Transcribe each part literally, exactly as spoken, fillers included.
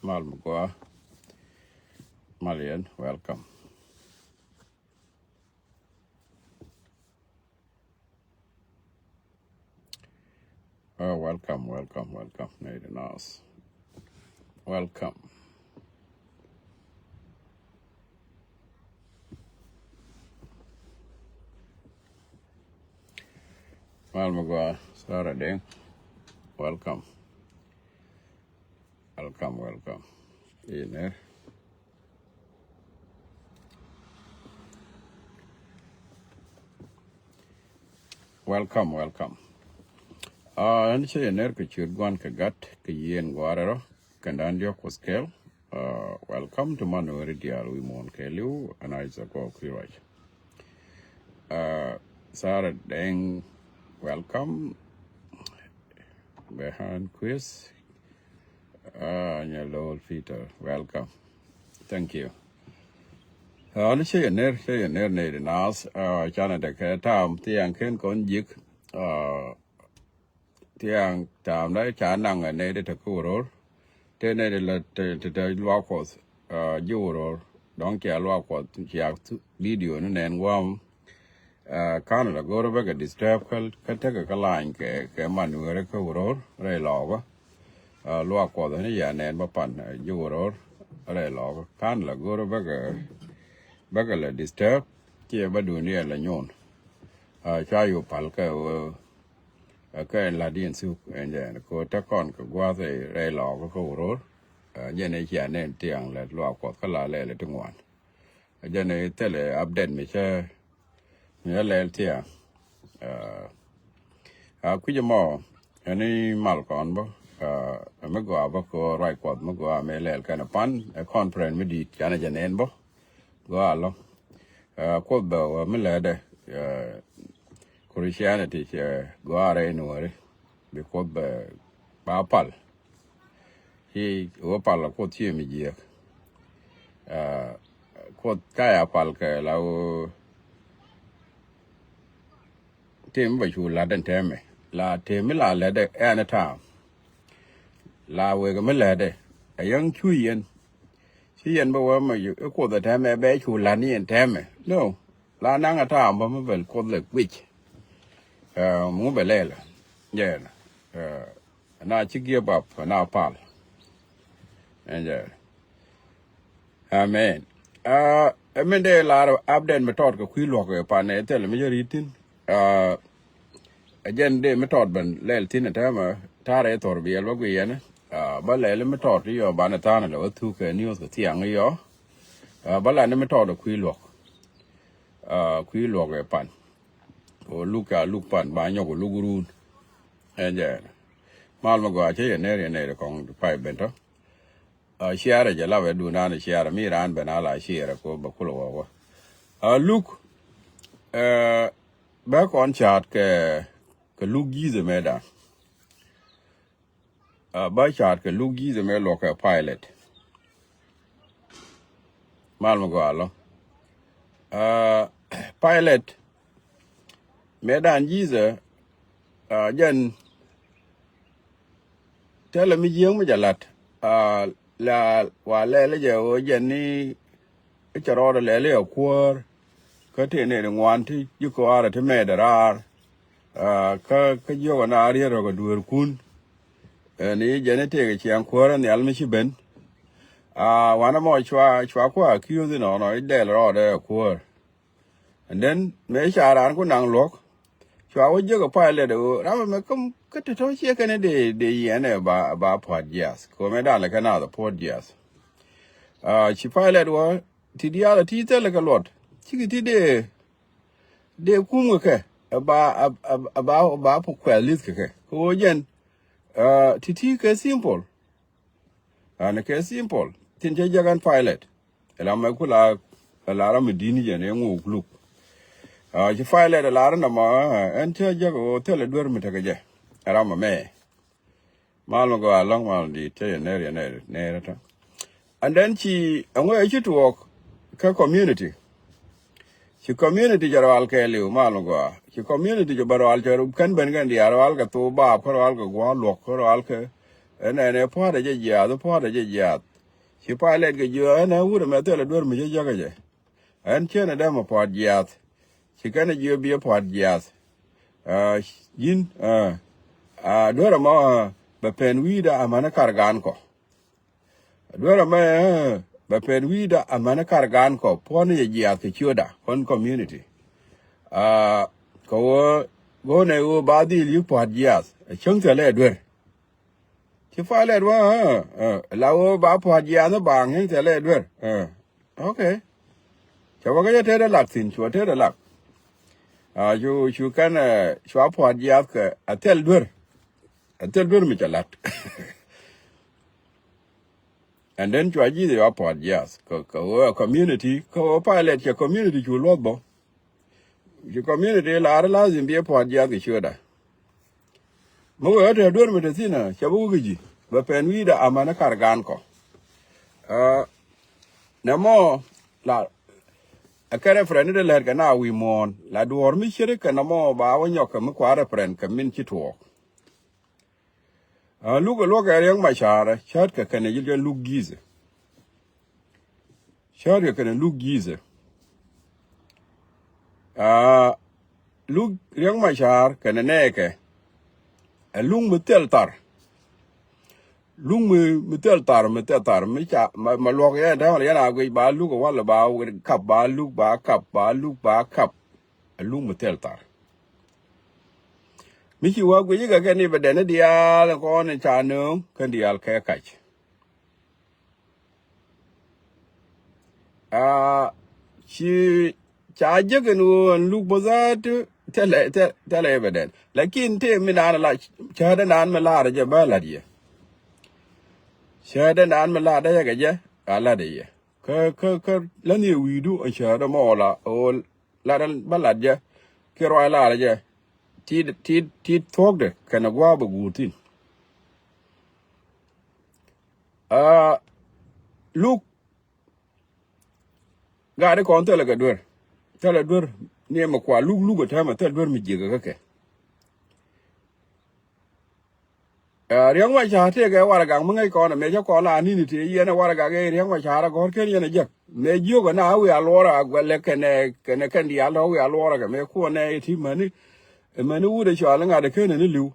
Mal mi gua. Mal yɛn, welcome. Oh, welcome, welcome, welcome. Nɛy di naath. Welcome. Mal mi gua, Sarah Deng. Welcome. Welcome, welcome. Iner. Welcome, welcome. Ah, ɛn cɛ yɛ ner kɛ ciöt Gua̱n kɛ Gat kɛ Yiëë Gua̱a̱r rɔ kɛndan diɔ̱k Kuoth kɛl. Ah, welcome to Manuel diaal wi̱i̱ muɔ̱ɔ̱n kɛɛliw, ɛn Isaac Kuiruac. Ah, Sarah Deng, welcome. Behind quiz. Ah, Nyalol Peter, welcome. Thank you. Ah, ni cɛ yɛ ner, cɛ yɛ ner nɛy di naath. Ah, canɛ tekɛ ta̱a̱m thiaŋ ken kɔn ji̱k. Ah, thiaŋ ta̱a̱m dee ca naŋ ɛ nɛy di te kä Uror. Te nɛy di lɛ te, te, te luaak Kuɔth, ah, ji̱ Uror. Dɔ̱ŋ cia luaak Kuɔth cia thu-, video ni nɛn gua̱a̱m. Ah, Canada go̱o̱rä bä kɛ disturb kä, kä tekɛ kä lany kɛ, kɛ Manuel kä Uror rɛy lɔɔkä. Ah, luaak Kuɔth ni yɛ nɛn bä pan, ah, ji̱ Uror rɛy lɔɔkä. Canada go̱o̱rä bä kɛ, bä kɛ lɛ disturb, kiɛ bä dunia lɛ nyun. Ah, cua yu pal kɛ ɣöö, ah, kɛ la̱t yɛn thuk ɛn jɛ ɛn ko te kɔn kɛ gua̱a̱th rɛy lɔɔkä kä Uror. Ah, jɛn ɛ cia nɛn thiaŋ lɛ luaak Kuɔth kä la lɛl ti ŋuan. Jɛn ɛ thilɛ update mi cä, mi cä lɛl thiaŋ. Ah, ah, kui̱c ɛmɔ ɛn i̱ mal kɔn bä, ah, mi gɔaa bä kɛ ɣöö ruac Kuɔth mi gɔaa mi lɛl kɛn ɛ pan ɛ conference mi di̱i̱t canɛ jɛ nɛn bä. Gɔaa lɔ. Ah, Kuoth bɛ wä mi lɛdɛ, ah, Christianity cɛ gɔaa rɛy nuɔri. Bi Kuoth bɛ ba pal. Ci wä pal Kuoth ci mi jiɛk. Ah, Kuoth ca ya pal kɛ la wä tim bɛ cu lat den tɛmɛ. La tim mi la lɛdɛ ɛn ta̱a̱m. La wek mi lɛdɛ. Ɛ yɛn cu yɛn. Ci yɛn bä wä mɛ i̱ Kuoth ɛ tɛmɛ bɛ cu la̱t ni yɛn tɛmɛ. No. La naŋ ɛ ta̱a̱m bä mi bɛ Kuoth lɛ guic. Ɛ, mu bɛ lɛlɛ. Jɛn. Ɛ, na ci give up, na pal. Ɛn jɛ. Amen. Ɛ, ɛ min dee lar update mi tɔt kɛ kui̱ luɔk ɛ pan ɛ thil mi jɛ ri̱t thi̱n. Ɛ, Ɛ jɛn dee mi tɔt ben lɛl thi̱n ɛ tɛmɛ ta̱rɛ thor biɛl bä guiyɛn. Ah, bä lɛl mi tɔt ti yɔ banɛ tha̱a̱n lɛ wä thuk kɛ news kɛ thiaŋ yɔ. Ah, bä lan mi tɔt ɛ kui̱ luɔk. Ah, kui̱ luɔk ɛ pan. Ɔ luk ca luk pan ba nyɔk ɔ luk run. Ɛn jɛ. Mal mi gɔaa cä yɛ ner yɛ ner kɔŋ pay ben tɔ. Ah, ciarɛ jɛ lapɛ duundan ciarɛ mi raan ben a la ciarɛ ko bɛ kulɛ wä wä. Ah, luk, eh, bɛ kɔn caat kɛ, kɛ luk ji̱th ɛmɛ dan. Ah, bä caat kɛ luk ji̱th ɛmɛ luɔk kɛ Pilate. Mal mi gɔaa lɔ. Ah, Pilate, mëë dan Jesus, ah, jɛn, thilɛ mi jiäk mi jɛ la̱t. Ah, la wa lɛl jɛ ɣöö jɛn ni cɛ rɔɔdɛ lɛl i̱ a kuäär. Kä tëë nɛy ti ŋuan ti ji̱ kɔaarɛ ti mɛɛt ɛ raar. Ah, kä, kä jiök ɛ na riet rɔ kɛ dueerkun. Ɛn i̱ jɛn i̱ tëëkɛ ciɛŋ kuäärä nhial mi ci ben. Ah, wanɛ mɔ cua, cua ku accuse inɔnɔ i̱ dɛl rɔɔdɛ ɛ kuäär. And then mëë ca raan ku naŋ luɔ̱k, cua wä jiäk ɛ Pilate ɛ ɣöö ram ɛmɛ kä, kä te tɔ̱ ciɛ kɛn i̱ dee, dee yiɛn ɛ ba, ba pua̱t jiath. Kɛ ɣöö mëë dan lɛ kɛ naath ɛ puɔ̱t jiath. Ah, ci Pilate wä ti diaal ɛ ti thilɛ kɛ luɔt. Cikɛ ti dee, dee kum kɛ kɛ. Ɛ ba, ɛ, ɛ, ɛ ba, ɛ ba pu kuɛth li̱th kɛ kɛ. Kɛ ɣöö jɛn, ah, ti ti kɛ simple. An kɛ simple. Tin cä jek ɛn Pilate. Ɛ la mɛ ku la, ɛ la ram mi di̱n jɛn ɛ ŋu luk. Ah, ci Pilate ɛ la ram nɔmɔ, ah, ɛn cä jek ɛ ɣöö thilɛ duer mi tekɛ jɛ. Ɛ ram ɛmɛ. Mal mi gɔaa lɔ̱ŋ mal di̱i̱t cä yɛ ner yɛ ner, ner ɛ tɔ. And then ci, ɛŋu ɛ ci tuɔɔk kä community. Ci community jɛ rual kɛɛliw mal mi gɔaa. Ci community jɛ bɛ rual cɛ kɛn ben kɛn diaal rual kɛ thok baap kä rual kɛ gua̱a̱r luɔ̱k kä rual kɛ ɛn ɛn ɛ pua̱a̱t ɛ jɛ jiaath, pua̱a̱t ɛ jɛ jiaath. Ci Pailat kɛ jiök ɛn ɛ wut ɛmɛ thilɛ duer mi cä jäkä jɛ. Ɛn cien ɛ dee mɛ pua̱t jiaath. Ci kɛn ɛ jiök bi ɛ pua̱t jiaath. Aa, ji̱n, aa, aa, duer ɛmɔ, aa, bɛ pɛn wi̱i̱dä amäni kar gaan kɔ. Duer ɛmɛ, aa, bɛ pɛn wi̱i̱dä amäni kar gaan kɔ. Puɔ̱n yɛ jiaath kɛ ciötdä, puɔ̱n community. Aa, kɛ ɣöö, go̱o̱nɛ ɣöö ba dhil yi̱k pua̱t jiaath. Ɛ cäŋ thilɛ duer. Ci Pailat wä, aa, aa, la ɣöö ba pua̱t jiaath ni baaŋ cäŋ thilɛ duer. Aa, okay. Cɛ wä kä cä tetdä lak thi̱n, cuɛ tetdä lak. Aa, cu, cu kɛn, aa, cua pua̱t jiaath kɛ a thil duer. A thil duer mi cɛ la̱t. And then cua ji̱ cua pua̱t jiaath. Kɛ, kɛ ɣöö community, kɛ ɣöö Pailat cɛ community cu luɔth bä. Ci community lar lazim bi pua̱t jiaath kɛ ciötdä. Mi wee ɣä te duer mi te thi̱n ɛ, cɛ bi wä kɛ ji̱. Bɛ pɛn wi̱i̱dä amäni kar gaan kɔ. Aa, nɛ mɔ, la, ɛ kɛ reference ni dee lɛt kɛ na wi̱i̱ muɔ̱ɔ̱n. La duɔ̱ɔ̱r mi ce̱t kɛ nɛ mɔ ba wä nyɔk kɛ mi kua reference kɛ min ci tuɔɔk. Aa, luk ɛ luɔk kɛ Riɛk Macar, cäät kɛ kɛnɛ ji̱ jɛn luk gi̱i̱thɛ. Cäät kɛ kɛnɛ luk gi̱i̱thɛ. Aa, luk Riɛk Macar kɛnɛ nɛɛkɛ. Ɛ luk mi thil thar. Luk mi, mi thil thar, mi thil thar, mi ca, ma, ma luɔk yɛn täämɛ yɛn a guic ba luk ɛ walɛ ba wër kap, ba luk, ba kap, ba luk, ba kap. Ɛ luk mi thil thar. Mi ci wä guic kɛ kɛ ni bɛ dɛn ni diaal kɔn in ca nööŋ kɛn diaal kɛ kac. Aa, ci ca jek in ɣöö ɛn luk bä dhaat thilɛ, thilɛ, thilɛ bɛ dɛn. Lakin tëë mi naan la cäätdä naan mi laarä jɛ bä la̱t yɛ. Cäätdä naan mi laarä jɛ kɛ jɛ a la̱t yɛ. Kä, kä, kä läni wi̱i̱du ɛ cäätdä mɔ la ɣöö lat bä lat jɛ kiɛ ruac lar jɛ. Tit, tit, tit thuɔ̱kdɛ kɛnɛ gua̱a̱p ɛ guur thi̱n. Aa, luk gat ikɔn thilɛ kɛ duer. Thilɛ duer ni ɛmɛ kua luk, luk ɛ täämɛ thilɛ duer mi jiäk ɛ kä kɛ. Aa, Riɛk Macar tëëkɛ warɛgak mi ŋäc kɔn ɛmɛ cä kɔn la ni̱ni tëë yɛn ɛ warɛgak ɛ Riɛk Macar ɛ gɔ̱r ken yɛn ɛ jek. Mëë jiök ɛ na wiaa luɔrɛ a guɛlɛ kɛnɛ, kɛnɛ kɛn diaal tɔ̱ wiaa luɔrɛ kɛ mëë kuɔnɛ ɛ ti mäni. Ɛ mäni wut ɛ cɔal iŋa̱t ɛ kenɛ ni li̱w.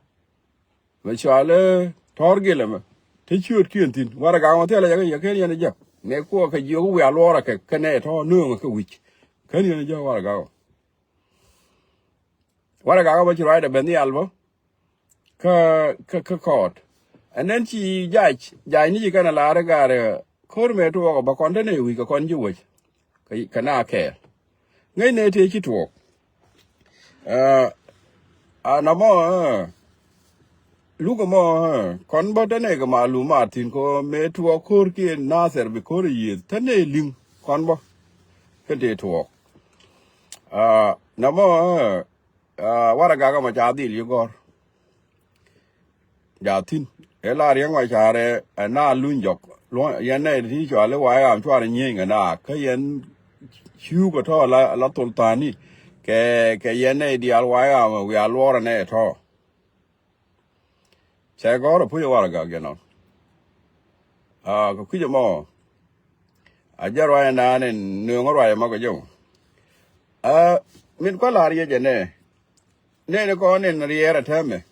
Mɛ cɔal ɛ tɔ̱r gilɛ mɛ. Te ciöötkiɛn thi̱n. Warɛgak mɛ thilɛ jɛ ken yɛn ɛ jek. Mëë kuɔ kɛ jiök wiaa luɔrɛ kɛ kɛnɛ tɔ̱ nööŋɛ kɛ wi̱c. Ken yɛn ɛ jek warɛgak ɔ. Warɛgak ɔ bä ci ruacdɛ ben nhial bä. Kä, kä, kä kɔɔt. And then ci jac, jac ni ci kɛn a lar i̱ gaarɛ ko̱r mëë tuɔɔk ɔ bä kɔn te nɛy wi̱c kɛ kɔn ji̱ wec. Kɛ, kɛ na kɛɛl. Ŋäcnɛ tëë ci tuɔɔk. Aa, a na mɔ, aa, lukɛ mɔ, aa, kɔn bä te nɛy kɛ malumat thi̱n kɛ ɣöö mëë tuɔɔk ko̱r kiɛ Nathir bi ko̱r a yiëëth te nɛy li̱ŋ kɔn bä. Kä tëë tuɔɔk. Aa, na mɔ, aa, Aa, warɛgak ɛmɔ ca dhil yi gɔ̱r. Ja thi̱n. Ëë la Riɛk Macar ɛ na luny jɔk. Luɔ̱n yɛn nɛy ti cɔal i̱ Wayam cuarɛ nyieny kɛ na. Kä yɛn ciuk ɛ tɔ̱ la, la thol tha̱a̱ni. Kɛ, kɛ yɛn nɛy diaal Wayam wiaa luɔrɛ nɛy ɛ tɔ̱. Cɛ gɔ̱r ɛ puc ɛ warɛgak jɛ nɔ. Aa, kɛ kui̱c ɛmɔ. A jɛ ruac ɛnan in nööŋä ruac ɛmɔ kɛ jɛ mɔ. Aa, min kua̱ la̱r yɛ jɛ nɛ. Nɛn kɔn in riɛɛr ɛ täämɛ.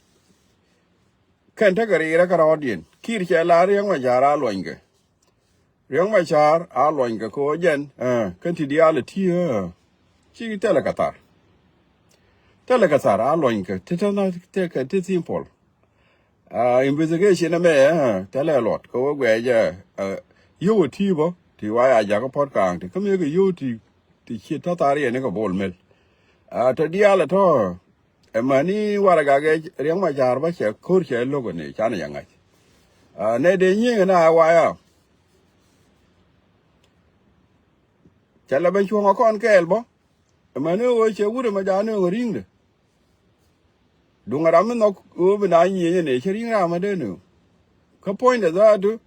Kɛn tekɛ riɛɛr ɛ kärɔɔdiɛn. Kiir cɛ la̱r Riɛk Macar a luɔnykɛ. Riɛk Macar a luɔnykɛ kɛ ɣöö jɛn, ɛ, kɛn ti diaal ɛ ti, ɛ, ci thilɛ kɛ thar. Thilɛ kɛ thar a luɔnykɛ ti te na tekɛ ti simple. Aa, investigation ɛmɛ, ɛ, thilɛ luɔt kɛ ɣöö guɛc, ɛ, yio̱w ɛ ti bä ti wa ya jakä puɔ̱t kaaŋ ti kä mëë kɛ yio̱w ti, ti ci tɔ̱ thar yɛn ni kɛ Bol Mel. Aa, tɔ diaal ɛ tɔ̱, ɛ mäni warɛgak ɛ Riɛk Macar bä cɛ ko̱r cɛ lo̱k ɛ ni canɛ jɛ ŋa̱c. Aa, nɛ dee nyiëëŋ ɛ na ɛ Wayam. Cɛ lɛ ben cuɔ̱ŋ ɛ kɔn kɛɛl bä. Ɛ mäni ɣöö cɛ wut ɛmɛ ja̱ nööŋ ɛ ri̱ŋdɛ. Duŋ ɛ ram mi nhɔk ɣöö bi na nyieenyɛ ni cä ri̱ŋ ram ɛ dee nööŋ. Kä puɔ̱nydɛ dhaatu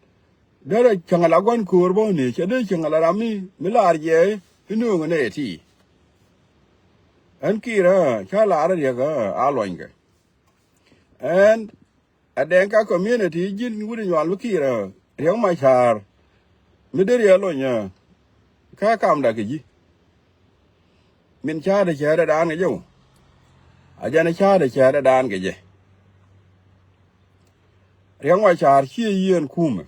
derɛ cäŋ ala gua̱n köör bä ni cɛ dee cäŋ ala ram mi, mi laar jɛ i̱ nööŋ ɛ nɛy ɛ ti. Ɛn kiir ɛ ca laar ɛ Riɛk ɛ a luɔnykɛ. Ɛn ɛ Dɛŋka community ji̱n wut inyual mi kiir ɛ Riɛk Macar. Mi deri ɛ lony ɛ kä kamda kɛ ji̱. Min ca̱a̱dɛ cäätdɛ daan kɛ jɛ wä. A jɛn ca̱a̱dɛ cäätdɛ daan kɛ jɛ. Riɛk Macar ciɛ yieen kumɛ.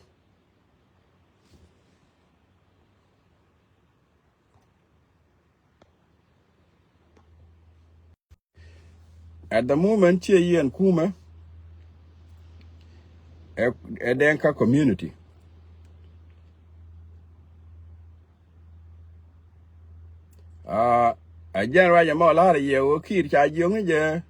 At the moment ciɛ yiɛn kumɛ ɛ, ɛ Dɛŋka community. Aa, a jɛn ruac ɛmɔ la̱r yɛ ɣöö Kiir ca jiöŋ jɛ.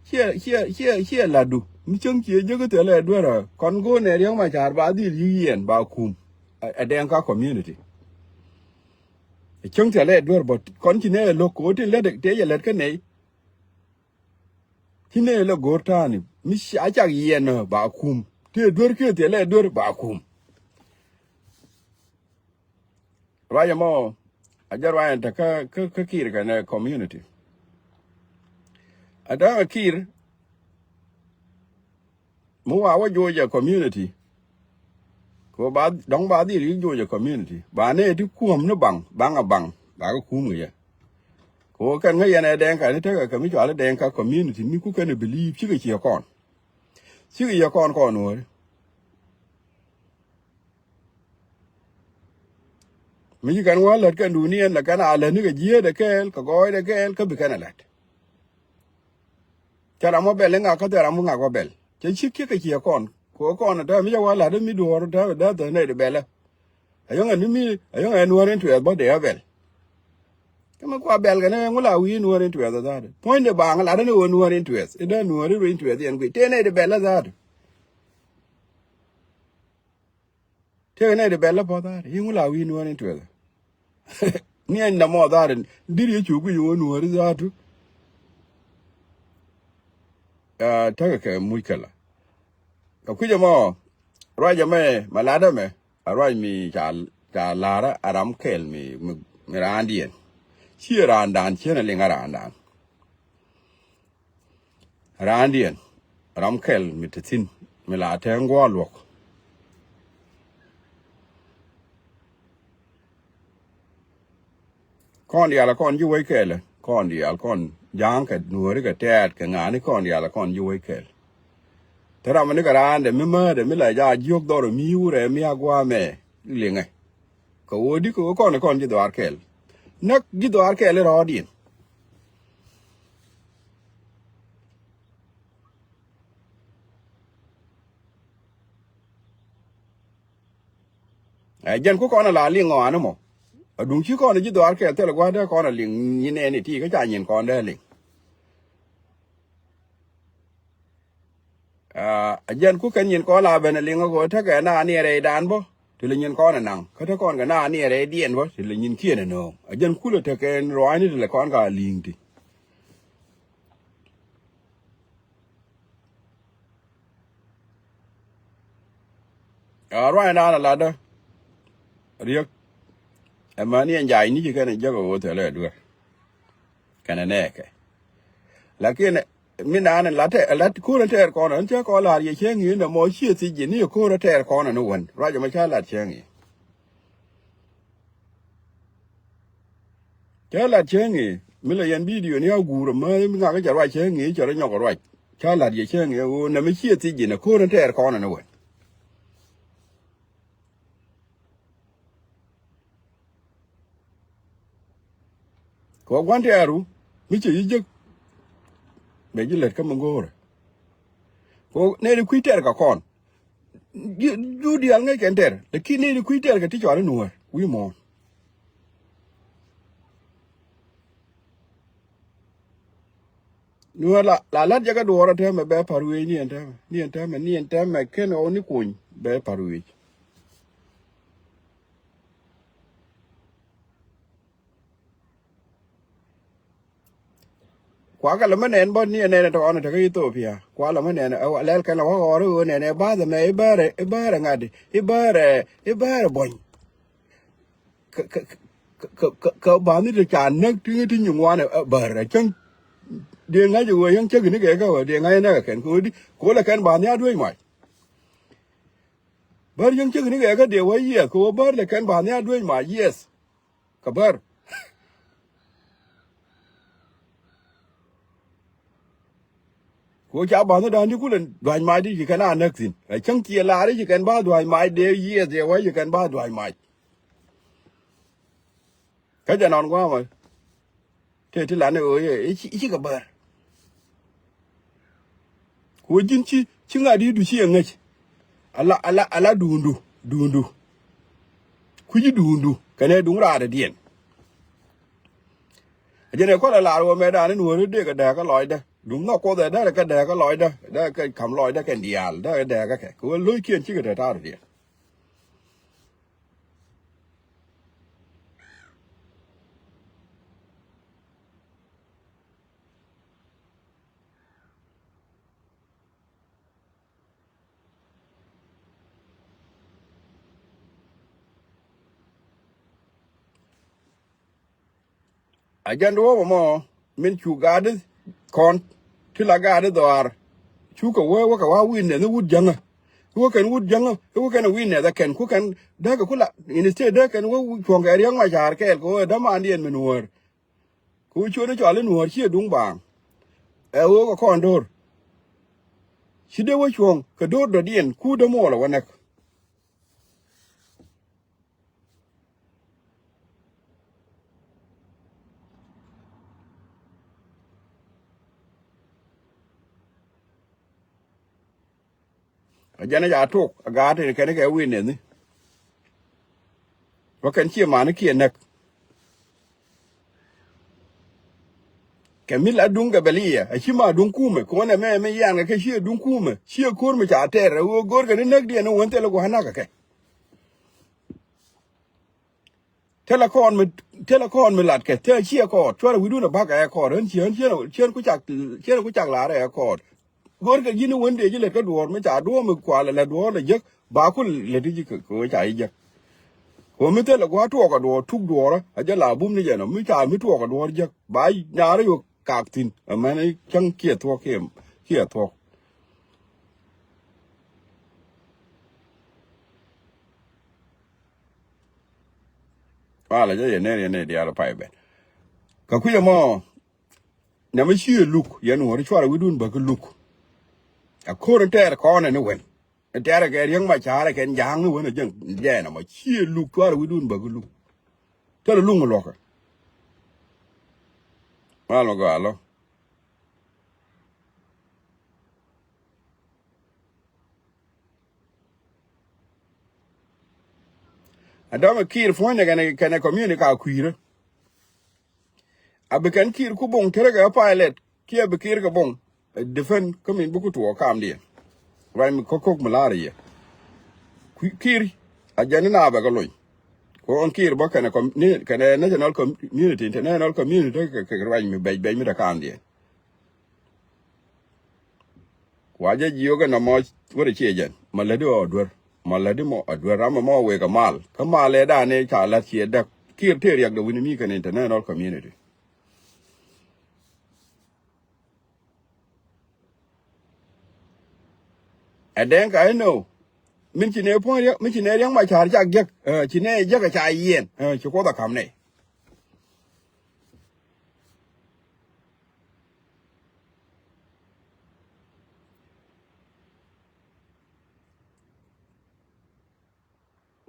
Ciɛ, ciɛ, ciɛ, ciɛ la̱tdu mi cäŋ ciɛ jek thilɛ duerä kɔn go̱o̱nɛ Riɛk Macar ba dhil yi̱k yiɛn ba kum. Ɛ, ɛ Dɛŋka community. Ɛ cäŋ thilɛ duer bä kɔn ci nɛ lo̱k ko̱ tin lät tëë jɛ lät kä nɛy. Ci nɛ lɛ go̱o̱r ta̱a̱ni mi ca cak yiɛn ba kum tëë duer kiɛ thilɛ duer ba kum. Ruac ɛmɔ a jɛ ruac ɛn te kä, kä, kä Kiir kɛnɛ community. A däŋ a Kiir mi wa wä Juɔc ɛ community. Kɛ ba dɔ̱ŋ ba dhil yi̱k Juɔc ɛ community ba nɛ ti kuɔ̱m ni baŋ baŋ a baŋ ba kɛ kum kɛ yɛ. Kɛ kɛn ŋäc yɛn ɛ Dɛŋka ni tekɛ kɛ mi cɔal i̱ Dɛŋka community mi ku kɛn ɛ believe cikɛ ciɛ kɔn. Cikɛ ciɛ kɔn kɔn wääri. Mi ci kɛn wä lät kɛn duuni ɛn lɛ kɛn a lät ni kɛ jiäätdɛ kɛɛl kɛ gɔɔydɛ kɛɛl kä bi kɛn ɛ lät. Cɛ ram wä bɛl iŋak kä thil ram wä ŋak wä bɛl cɛ cik kiɛ kɛ ciɛ kɔn. Kɛ kɔn ɛ täämɛ mi cɛ wä la̱t mi duɔ̱ɔ̱r täämɛ dee thäk nɛy di bɛlä. Ɛ yɔ̱ŋ ɛn mi mi ɛ yɔ̱ŋ ɛn nuäär in tuɛɛth bä dee ɛ bɛl. Kä mi kua bɛl kɛ ni ŋu la wi̱i̱ nuäär in tuɛɛth ɛ tha̱a̱t puɔ̱nydɛ baaŋ la̱t ni ɣöö nuäär in tuɛɛth in dee nuäär in ruec in tuɛɛth yɛn guic tëë nɛy di bɛlä tha̱a̱t. Tëë nɛy di bɛl ɛ puɔ̱th tha̱a̱t i̱ ŋu la wi̱i̱ nuäär in tuɛɛth. Ni ɛn dämɔ tha̱a̱t in diri yɛ cu guic ɣöö nuäär in tha̱a̱t tu. Aa, tekɛ kɛ muc kɛ la kɛ kui̱c ɛmɔ. Ruac ɛmɛ mɛ lat ɛmɛ a ruac mi ca, ca la̱rä a ram kɛl mi, mi, mi raandiɛn. Ciɛ raandan cien a liŋ a raandan. Raandiɛn ram kɛl mi te thi̱n mi la tɛɛŋ gua̱a̱r luɔ̱k. Kɔn diaal a kɔn ji̱ wec kɛɛlɛ kɔn diaal kɔn ja̱a̱ŋ kɛ nuääri kɛ tɛɛt kɛ ŋa̱a̱ni kɔn diaal a kɔn ji̱ wec kɛɛl. Te ram ni kɛ raandɛ mi määtdɛ mi la ja jiök dhɔr mi wurɛ mi a gua̱a̱mɛ liŋɛ. Kɛ ɣöö di kɛ ɣöö kɔn kɔn ji̱ dhɔaar kɛɛl. Näk ji̱ dhɔaar kɛɛl i̱ rɔɔdiɛn. Ɛ jɛn ku kɔn a la liŋ ɣɔani mɔ. A duŋ ci kɔn a ji̱ dhɔaar kɛɛl thilɛ gua̱a̱r dee kɔn a liŋ nyin ɛn iti kä ca nyin kɔn dee liŋ. Aa, a jɛn ku kɛn nyin kɔn la ben a liŋ a ɣöö tekɛ na ni rɛydan bä ti lɛ nyin kɔn a naŋ kä te kɔn kɛ na ni rɛydiɛn bä ti lɛ nyin kiɛn a nööŋ. A jɛn kulɛ tekɛ ruaacni ti lɛ kɔn ka li̱i̱ŋ ti. Aa, ruaacdan a latdä Riek. Ɛmɛ ni ɛn ja̱a̱cni ci kɛn ɛ jäk ɛ ɣöö thilɛ duer kɛnɛ nɛɛkɛ. Lakin mi naan ɛ lat ɛ lat ko̱r ɛ tɛɛr kɔn ɛn cä kɔn la̱r yɛ cäŋ i̱ nɛ mɔ ciɛ thiec ji̱ ni ɛ ko̱r ɛ tɛɛr kɔn ɛn wän ruac ɛmɛ ca lat cäŋ i̱. Cä lat cäŋ i̱ mi lɛ yɛn bidio ni a guur ɛmä mi ŋakä cɛ ruac cäŋ i̱ cɛ rɔ nyɔk ruac. Cä lat yɛ cäŋ i̱ ɣöö nɛ mi ciɛ thiec ji̱ nɛ ko̱r ɛn tɛɛr kɔn ɛn wän. Kɛ gua̱n tɛɛru mi cɛ yi jek. Bɛ ji̱ lät kä mi go̱o̱rɛ kɛ nɛy ti kui̱ tɛɛr kɛ kɔn. Ju diaal ŋäc kɛn tɛɛr lakin nɛy ti kui̱ tɛɛr kɛ ti cɔal i̱ nuäär wi̱i̱ muɔ̱ɔ̱n. Nuäär la la la̱t jɛ kä duɔɔrä täämɛ bɛ pa̱r wi̱i̱ ni ɛn täämɛ ni ɛn täämɛ ni ɛn täämɛ ken ɣɔw ni kuny bɛ pa̱r wi̱i̱. Kuakä lɛ mä nɛn bä ni ɛ nɛn ɛ tɔɔnɛ tekä Ithiopia. Kuakä lɛ mä nɛn ɛ lɛl kɛn lɛ wä ɣɔɔri ɣöö nɛn ɛ ba̱a̱th ɛmɛ i̱ bäärɛ i̱ bäärɛ ŋa̱t i̱ bäärɛ i̱ bäärɛ buɔ̱ny. Kä, kä, kä, kä, kä, kä ba̱a̱th ni te ca näk ti ŋi̱ ti nyi ŋuan ɛ bäärɛ cäŋ. Dee ŋa̱c ɛ ɣöö yäŋ cäk ni kɛ kä ɣöö dee ŋa̱c ɛ näk ɛ kɛn kɛ ɣöö di ko̱lɛ kɛn ba̱a̱th ni a dueec mac. Bär yäŋ cäk ni kɛ kä dee wä yiɛth kɛ wä bär lɛ kɛn ba̱a̱ nhial duec mac yiɛth. Kɛ bär. Kɛ wä ca ba̱a̱ ni da̱a̱n di kulɛ dua̱c mac di ci kɛn a näk thi̱n. Ɛ cäŋ ciɛ la̱r i̱ ci kɛn ba̱a̱ dua̱c mac dee yiɛth dee wä ci kɛn ba̱a̱ dua̱c mac. Kä jɛ nɔn gua̱a̱mä. Tëë ti lan ɛ ɣöö yɛ i̱ ci kɛ bär. Ku ji̱n ci ci ŋa̱t i̱ du ci ɛ ŋäc. Ala ala ala duundu duundu. Kui̱ci duundu kɛnɛ duŋ raadɛ diɛn. A jɛn ɛ kɔl ɛ lar ɣöö mɛ da̱a̱n in wääri dee kɛ dääkä lɔcdä duŋ nhɔk kuoth ɛ därɛ kɛ dääkä lɔcdä därɛ kɛ ka̱m lɔcdä kɛn diaal därɛ kɛ dääkä kɛ kɛ ɣöö lo̱ckiɛn cikɛ te ta̱a̱r diɛn. A jɛn duɔ̱ɔ̱p ɛmɔ min cu gaatdi kɔn ti la gaatdi dhɔaar. Cukɛ wee wä kɛ wa witness ni wut jäŋä. Wä kɛn wut jäŋä wä kɛn witness ɛ kɛn ku kɛn däkɛ ku la in state däkɛ kɛn wä cuɔ̱ŋ kɛ Riɛk Macar kɛɛl kɛ wä dämandiɛn min wäär. Kɛ wä cuɔ̱n i̱ cɔal i̱ nuɔ̱ɔ̱r ciɛ duŋ baaŋ. Ɛ ɣöö kɛ kɔn do̱r. Ci dee wä cuɔ̱ŋ kɛ do̱r dɔ̱diɛn ku dee muɔɔl ɛ wä näk. A jɛn a ca tok a gaat in kɛn kɛ witness ni. Wä kɛn cie mani kiɛ näk. Kɛ mi la duŋ kɛ bɛl iɛ a ci ma duŋ kumɛ kɛ wänɛ mɛ mi yan kɛ kɛ cie duŋ kumɛ cie ko̱r mi ca tɛr a ɣöö go̱r kɛ ni näk diɛn ni wän thil a gua̱n näk kɛ kɛ. Thilɛ kɔn mi thilɛ kɔn mi lat kɛ thilɛ ciɛ kɔɔt cuarɛ wi̱dun ɛ ba̱k ɛ kɔɔt ɣän ciɛ ɣän ciɛn ciɛn ku cak ciɛn ku cak lar ɛ kɔɔt. Go̱rkɛ ji̱n i̱ wän dee ji̱ lät kä duɔ̱ɔ̱r mi ca duɔ̱ɔ̱r mi kualɛ lät duɔ̱ɔ̱r lɛ jiäk ba ku lät i̱ ji̱ kɛ kɛ wee ca i̱ jiäk. Kɛ wä mi thilɛ gua̱a̱r tuɔɔk ɛ duɔ̱ɔ̱r tuk duɔ̱ɔ̱rä a jɛ la bum ni jɛn ɔ mi ca mi tuɔɔk ɛ duɔ̱ɔ̱r jiäk ba naar i̱ wä kak thi̱n. Ɛmɛn i̱ cäŋ kiɛ thuɔ̱k kiɛ kiɛ thuɔ̱k. Walɛ jɛ yɛ nɛn yɛ nɛy diaal pay bɛn. Kɛ kui̱ ɛmɔ nɛmɛ cië luk yɛn wä ri cuarɛ wi̱dun bäk luk. A ko̱r in tɛɛr kɔn ɛn i̱ wɛn in tɛɛr kɛ Riɛk Macar kɛn ja̱a̱ŋ i̱ wɛn a jɛn jɛɛn ɛmɔ cië luk cuarɛ wi̱dun bäk luk. Thilɛ luk mi luɔkä. Mal mi gɔaa lɔ. A dɔmɛ kiir puɔ̱nydɛ kɛnɛ kɛnɛ community ka kui̱rä. A bi kɛn kiir ku boŋ tɛrɛ kɛ pilot kiɛ bi kiir kɛ boŋ. Defend kä min bi ku tuɔɔk kamdiɛn. Ruac mi ko̱k ko̱k mi la̱rä yɛ. Kiir a jɛn ni na bɛ kɛ lony. Kɛ ɣän kiir bä kɛnɛ kɛnɛ national community international community kɛ ruac mi bɛc bɛc mi te kamdiɛn. Wa jɛ jiök ɛn ɛmɔ wä rɛ ciɛ jɛn ma lätdi ɔ duer ma lätdi mɔ a duer ram ɛmɔ wek ɛ mal kä mal ɛ dan ɛ ca la̱t ciɛ däk kiɛ tëë riɛk dɛ wi̱ni mi kɛn international community. Ɛ dɛŋ ka inɔ min ci nɛ puɔ̱n riɛk min ci nɛ riɛk ma ca̱r cak jek ci nɛ jek ɛ ca yiɛn ci kuoth ɛ ka̱m nɛ.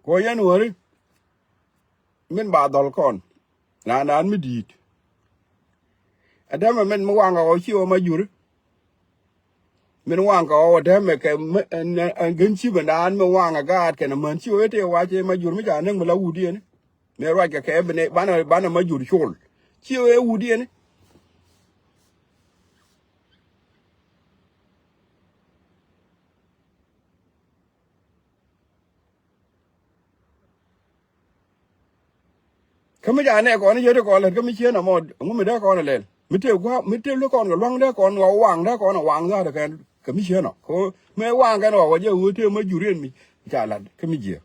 Kuɔ yɛn wäri min ba dhɔl kɔn na naan mi di̱i̱t. Ɛ dämɛ min mi waŋ ɛ ɣɔw ci ɣɔw ma juri. Min waŋ kɛ ɣɔw ɛ dämɛ kɛ gän cipɛ naan mi waŋ ɛ gaat kɛn ɛ män ci ɣɔw ɛ tëë wac ɛ ma jur mi ca näk mi la wut yɛn. Mëë ruac kɛ kɛ bi nɛ banɛ banɛ ma jur col ci ɣɔw ɛ wut yɛn. Kä mi ca nɛ kɔn i̱ yet i̱ kɔn lät kä mi cieen amɔ ŋu mi dee kɔn ilɛl mi tëë gua̱a̱p mi tëë luk kɔn kɛ lua̱ŋ dee kɔn wa waŋ dee kɔn a waŋ dhaat kɛn kɛ mi cieen ɔ kɛ mi waŋ kɛn wa wä jɛ ɣöö tëë ma jur in mi ca lat kä mi jiɛ.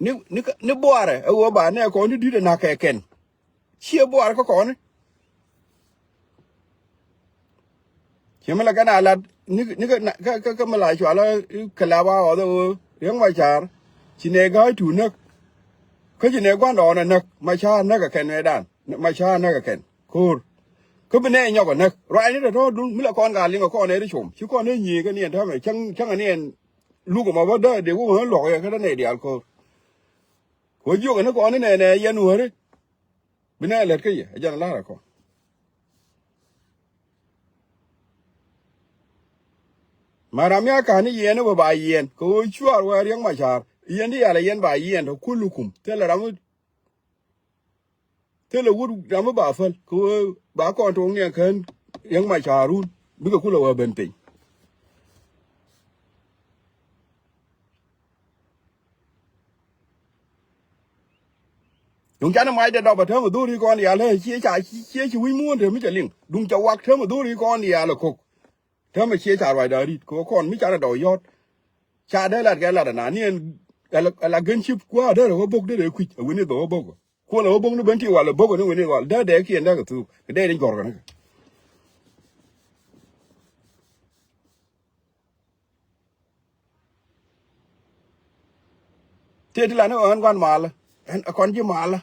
Ni, ni, ni buaarɛ ɛ ɣöö ba nɛ kɔn ti di̱t ɛ na̱k kɛ kɛn. Ciɛ buaar kä kɔn. Ciɛ mi la kɛn a lat ni, ni kä, kä, kä, kä mi la cual kɛ lap a ɣɔth ɛ ɣöö Riɛk Macar ci nɛ ga̱a̱c tuut näk. Kä ci nɛ gua̱ndɔɔŋ ɛ näk, Macar näk ɛ kɛn mɛtdan. Macar näk ɛ kɛn ko̱o̱r. Kä bi nɛ nyɔk ɛ näk ruaacni tɔ̱tɔ̱ duŋ mi la kɔn ka liŋ ɛ kɔn ɛ ri com ci kɔn ɛ nyiee kä niɛn täämɛ cäŋ, cäŋ ɛ niɛn luk ɛmɔ bä dääk dee wä ɣän luɔk ɛ kä te nɛy diaal ko̱o̱r. Kɛ ɣöö jiök ɛ ni kɔn ni nɛnɛ yɛn wäri. Bi nɛ lät kä yɛ ɛ jɛn ɛ la̱r ɛ kɔn. Ma ram mi a ka̱n ni yɛn ni bä ba yɛn kɛ ɣöö cuaar wä Riɛk Macar yɛn ti yal ɛ yɛn ba yɛn tɔ kul lukum thilɛ ram mi, thilɛ wut ram mi ba päl kɛ ɣöö ba kɔn to̱ŋ niɛn kään Riɛk Macar run bikɛ kulɛ wä ben piny. Duŋ canɛ mac dee dɔp a täämɛ dho̱ri kɔn diaal ɛ ciɛ ca ciɛ ci wi̱c muɔ̱ɔ̱n te mi cɛ liŋ. Duŋ ca wak täämɛ dho̱ri kɔn diaal ɛ ko̱k. Täämɛ ciɛ ca ruacda ri̱t kɛ ɣöö kɔn mi canɛ dɔp yɔ̱t. Ca dee lat kɛ lat ana ni ɛn ala, ala gɛn cip kua̱a̱ derɛ wä bok derɛ kui̱c a wi̱ni dhɔ wä bok. Kuɔl a wä bok ni ben ti wal a bok ni wi̱ni wal dee dee kiɛn dee kɛ thuk kɛ dee ni jɔr kɛ ni kɛ. Tëë ti lan i̱ ɣän gua̱n malä ɛn ɛ kɔn ji̱ malä.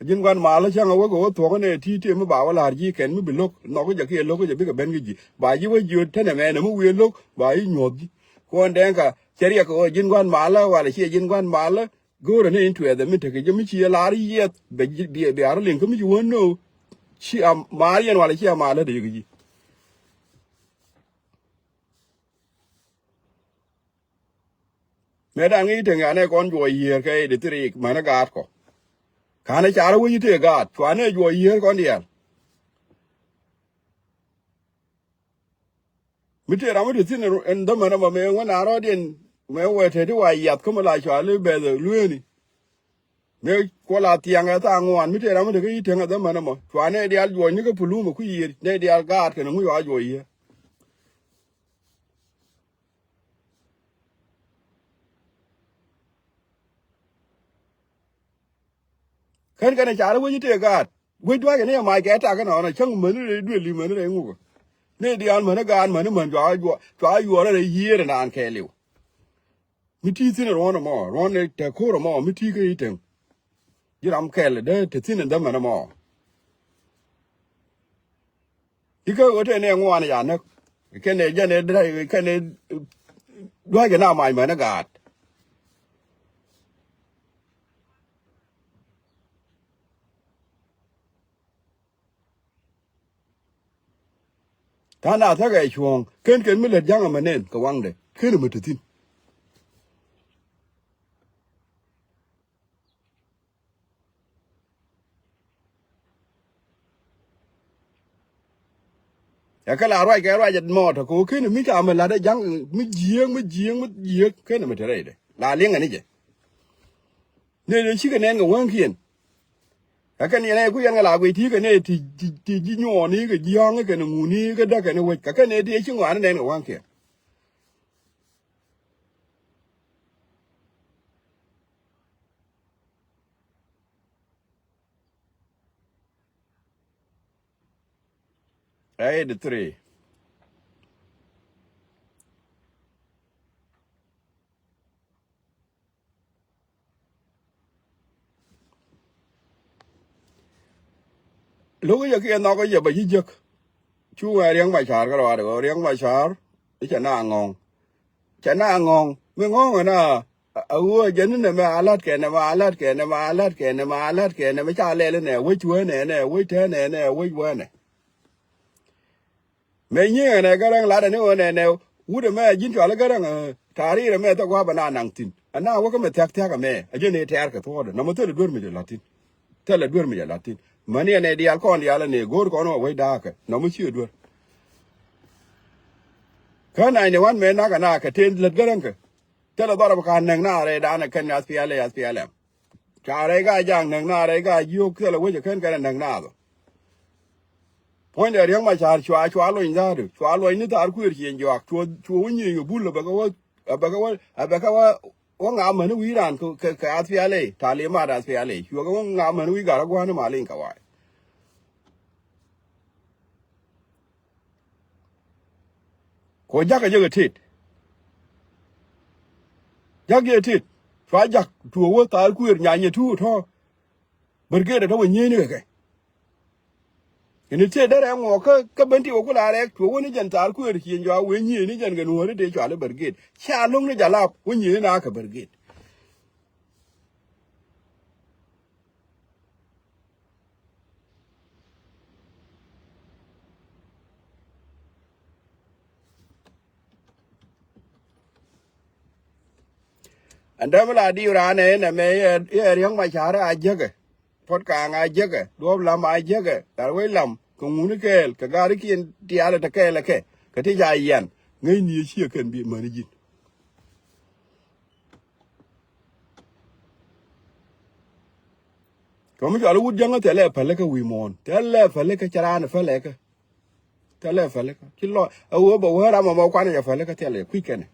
Ji̱n gua̱n malä cäŋ ɛ wek ɛ wä thuɔ̱k ɛn ɛ ti̱i̱ tëë mi ba wä la̱r ji̱ kɛn mi bi lo̱k nhɔk jɛ kiɛ lo̱k jɛ bikɛ ben kä ji̱ ba ji̱ wä jiöt tenɛ mɛn ɛ mi wiee lo̱k ba ji̱ nyuɔ̱th ji̱. Kuɔn dɛŋ ka cɛ riɛk ɛ wä ji̱n gua̱n malä walɛ ciɛ ji̱n gua̱n malä. Go̱o̱rä ni in tuɛɛth ɛ mi tekɛ jɛ mi ci ɛ la̱r yiɛth bɛ ji̱ bia rɔ liŋ kä mi ci wä no̱o̱. Ci a mal yɛn walɛ ci a malä dee kä ji̱. Mëë dan ŋi̱i̱c teŋ yanɛ kɔn juɔc yiëër kɛ i̱ di thiriik mänä gaat kɔ. Ka̱nɛ carä wec i̱ tëë gaat cuanɛ juɔc yiëër kɔn diaal. Mi tëë ram mi te thi̱n ɛn dhämän ɛmɔ mëë ŋuän a rɔɔdiɛn mëë wee te ti wa yiath kä mi la cuali bɛth ɛ lueeni. Mëë kuɔ la thiaŋ ɛ thaak ŋuan mi tëë ram mi te kä i̱ teŋ ɛ dhämän ɛmɔ cuanɛ diaal juɔc ni kä pulumä ku yiëër nɛ diaal gaat kɛn ŋuc wa juɔc yiëër. Kän kɛn ɛ carä wec i̱ tëë gaat wec dua̱cä ni ɛ mac kɛ tak kɛn ɔn ɛ cäŋ mäni rɛy duël i̱ mäni rɛy ŋukä. Ni diaal mäni gaat mäni män cua yuɔrä rɛy yiëër ɛ naan kɛɛliw. Mi ti̱i̱ thi̱n ɛ ruɔ̱n ɛmɔ ruɔ̱n ɛ te ko̱r ɛmɔ mi ti̱i̱ kä i̱ teŋ. Ji̱ ram kɛl dee te thi̱n ɛ dhämän ɛmɔ. Ikä ɣöö tëë nɛ ŋuan ya näk kɛn ɛ jɛn ɛ dräc kɛn ɛ dua̱cä na mac män ɛ gaat. Ta̱a̱ na thäkɛ cuɔ̱ɔ̱ŋ ken ken mi lät ja̱ŋ ɛmɛ nɛn kɛ waŋdɛ ken ɛmɛ te thi̱n. Ɛ kɛ la ruac kɛ ruac ɛt mɔɔt ɛ kɛ ɣöö ken mi ca mi la̱t ɛ ja̱ŋ mi jiääk mi jiääk mi jiääk ken mi te rɛydɛ la liŋɛ ni jɛ. Nɛy dee cikɛ nɛn kɛ wäŋkiɛn. Kä kɛn yɛn ɛ ku yɛn kɛ la guic ti kɛ nɛy ti ti ti ji̱ nyuɔɔni kɛ ji̱ yɔ̱a̱ŋi kɛn ŋuni kɛ däk kɛn wec kä kɛn nɛy ti ci ŋɔaani nɛn kɛ wäŋkiɛn. Eighty three. Lo̱k yɛ kiɛ nhɔk yɛ bɛ ji̱ jiäk. Cu wee Riɛk Macar kä ruaadɛ ɣöö Riɛk Macar i̱ cɛ na ŋɔ̱ŋ. Cɛ na ŋɔ̱ŋ mi ŋɔ̱ŋ ɛn a a ɣöö jɛ ni nɛmɛ a la̱t kɛ nɛmɛ a la̱t kɛ nɛmɛ a la̱t kɛ nɛmɛ a la̱t kɛ nɛmɛ ca lɛl inɛ wec wee nɛnɛ wec tee nɛnɛ wec wee nɛ. Mëë nyiee ɛn ɛ Gäräŋ latdɛ ni ɣöö nɛnɛ wut ɛmɛ ji̱n cɔal i̱ Gäräŋ ɛ ta̱a̱ ri̱i̱r ɛmɛ thok gua̱a̱p ɛn a naŋ thi̱n ɛn a wä kä mɛ thia̱k thia̱k ɛmɛ ɛ jɛn i̱ tɛ̈r kɛ thuɔ̱ɔ̱dɛ nɔmɔ thilɛ duer mi jɛ la̱t thi̱n. Thilɛ duer mi jɛ la̱t thi̱n mäni ɛn ɛ diaal kɔn diaal ɛn ɛ go̱o̱r kɔn wä wec da̱a̱kɛ nɔmɔ ciɛ duer. Kä ninety one mëë nak ɛn a kɛ ten lät Gäräŋ kɛ thilɛ dhɔrɔ bi ka̱n näk na rɛy da̱a̱n ɛ kɛn S P L A, S P L M. Ca rɛy ka ja̱a̱ŋ näk na rɛy ka jiök thilɛ wec ɛ kɛn kɛn ɛ näk na dhɔ. Puɔ̱nydɛ Riɛk Macar cua cua luɔny dha̱a̱du cua luɔny ni thaar kuëër ciëny juak cuɔ cuɔ wä nyiëëny kɛ bul ɛ bɛ kɛ wä ɛ bɛ kɛ wä ɛ bɛ kɛ wä wä ŋa mäni wi̱i̱ raan kɛ, kɛ, kɛ ath pial ɛ, talimat ath pial ɛ. Cuɛ kɛ wä ŋa mäni wi̱i̱ gat rɔ gua̱a̱ni ma liŋ kɛ wa̱a̱. Kɛ wä jakä jɛ kɛ tet. Jak jɛ tet. Cua jak tuɔɔk wä thaal kuëër nyanyɛ tuut tɔ̱. Brigade tɔ̱ wä nyieyni kɛ kɛ. Ini tiet derɛ ŋuɔk kä, kä ben ti wä kula rɛk cuɔ wä ni jɛn thaal kuëër cieŋ jɔa wee nyieyni jɛn kɛ nuɔ̱ɔ̱ri tëë cuali brigade. Cia lo̱ŋ ni jalap wä nyieyni na kɛ brigade. Ɛn dämi la diw raan ɛ nɛmɛ yɛ, yɛ Riɛk Macar a jiäkɛ. Puɔt Kaŋ a jiäkɛ, Duɔ̱ɔ̱p Lam a jiäkɛ, Gat Wec Lam, kɛ ŋuni kɛɛl, kɛ garikiɛn diaal ɛ te kɛɛl ɛ kɛ, kɛ ti ca yian, ŋäcni ɛ ciɛ kɛn bi mäni ji̱n. Kɛ mi cɔal i̱ wut jäŋä thilɛ pälikä wi̱i̱ muɔ̱ɔ̱n, thilɛ pälikä cɛ raan pälikä. Thilɛ pälikä. Ci lɔ, ɛ ɣöö bɛ wee ram ɛmɔ kuanɛ jɛ pälikä thilɛ kui̱ kɛnɛ.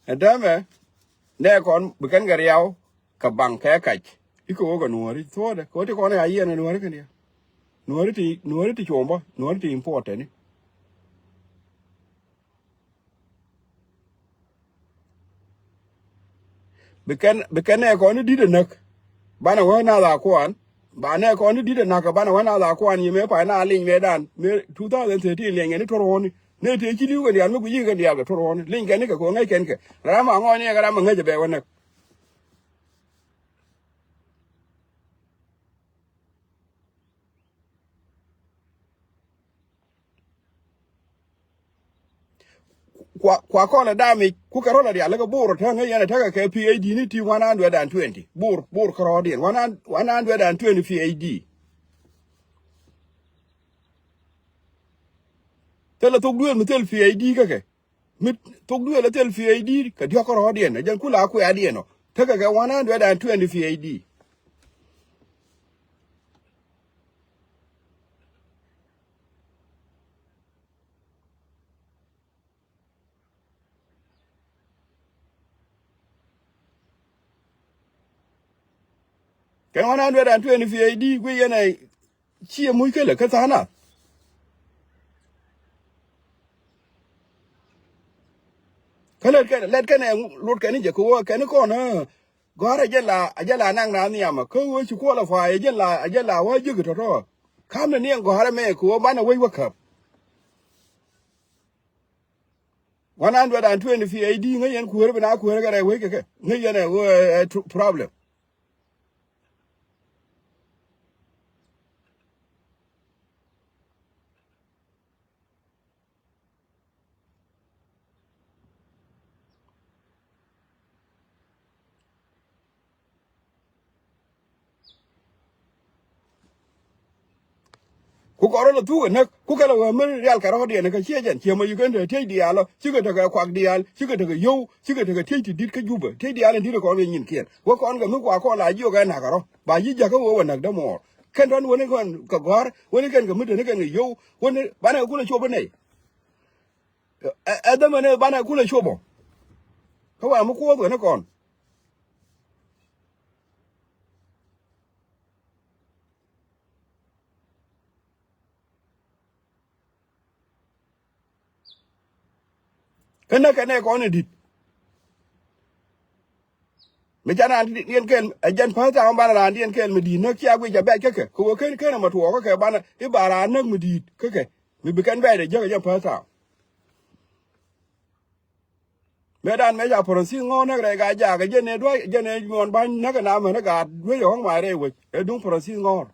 Ɛ dämɛ nɛ kɔn bi kɛn kɛ riaw kɛ baŋ kɛ kac. Ikɛ wä kɛ nuɔ̱ɔ̱ri thuɔ̱ɔ̱dɛ kɛ wä ti kɔn ɛ a yiɛn kɛ nuɔ̱ɔ̱ri kɛn diɛ. Nuɔ̱ɔ̱ri ti, nuɔ̱ɔ̱ri ti cuɔ̱mbä, nuɔ̱ɔ̱ri ti important. Bi kɛn, bi kɛn nɛ kɔn ni di̱t ɛ näk. Banɛ wä na la kuan. Ba nɛ kɔn ni di̱t ɛ näk banɛ wä na la kuan yɛ mëë pay na liny mëë dan. Mëë two thousand thirteen liɛny kɛn ni tuɔr ɣɔni. Nɛ tëë ci li̱w kɛn diaal mi guici kɛn diaal kɛ tuɔr ɣɔni. Liny kɛn ni kɛ kɛ ɣöö ŋäc kɛn kɛ. Ram a ŋɔɔni kɛ ram a ŋäc ɛ bɛ wä näk. Kua, kua kɔn ɛ damic ku kɛ rɔl ɛ rial lɛ kɛ Bor ɛ täŋ ɛ yɛn ɛ täkɛ kɛ P H D ni ti one hundred and twenty. Bor, Bor kärɔɔdiɛn one hundred, one hundred and twenty P H D. Thilɛ thok duëël mi thil P H D kä kɛ. Mi thok duëël ɛ thil P H D kɛ diɔ̱k kärɔɔdiɛn ɛ jɛn kula kuɛɛdiɛn ɔ. Tekɛ kɛ one hundred and twenty P H D. Kɛn one hundred and twenty P H D guic yɛn ɛ ciɛ muc kälɛ kä tha̱a̱ŋ nath. Kä lɛt kɛn, lɛt kɛn ɛ lot kɛn jɛ kɛ wä kɛn kɔn ɛ gɔ̱a̱r ɛ jɛ la, ɛ jɛ la naŋ na nhiamä kä wä ci qualify ɛ jɛ la, ɛ jɛ la wä jiäk tɔ̱tɔ̱. Ka̱m ni niɛŋ gɔ̱a̱r ɛmɛ kɛ wä banɛ wec wä käp. One hundred and twenty P H D ŋäc yɛn kuäär bi na kuäär kɛ rɛy wec kɛ kɛ ŋäc yɛn ɛ ɣöö ɛ problem. Ku kɔn rɔ lɛ thuk ɛ näk ku kɛ lɛ wee mi rial kɛ rɔ̱diɛn kä ciɛ jɛn ciɛ mɔ yikɛn te tiec diaal ɔ cikɛ tekɛ kuak diaal cikɛ tekɛ yio̱w cikɛ tekɛ tiec ti di̱t kä Jubɛ tiec diaal in di̱t ɛ kɔn kɛ nyinkiɛn wä kɔn kɛ mi kua kɔn la jiök ɛ nak kɛ rɔ ba yi jakä wee wä näk dämuɔɔr kɛn tɔn wen kɛn kɛ gɔ̱a̱r wen kɛn kɛ mi teni kɛn kɛ yio̱w wen banɛ kɛ kulɛ cop inɛy. Ɛ, ɛ dhämɛn ɛ banɛ kulɛ cop ɔ kä wa mi kuɔth wen kɔn. Kä näk kɛ nɛ kɔn in di̱t. Mi ca raan diɛn kɛl ɛ jɛn päth ta̱a̱ banɛ raan diɛn kɛl mi di̱t näk cia guic a bɛc kä kɛ kɛ wä ken ken ɛmɛ tuɔɔk kä kɛ banɛ i̱ ba raan näk mi di̱t kä kɛ mi bi kɛn bɛc dɛ jäk ɛ jɛn päth ta̱a̱. Mëë dan mëë ca Francis ŋɔ̱ɔ̱r näk rɛy ka jaak ɛ jɛn ɛ dua̱c jɛn ɛ nyuɔn ba̱ny näk ɛ na män ɛ gaat duec ɛ ɣɔ̱ŋ mac rɛy wec ɛ duŋ Francis ŋɔ̱ɔ̱r.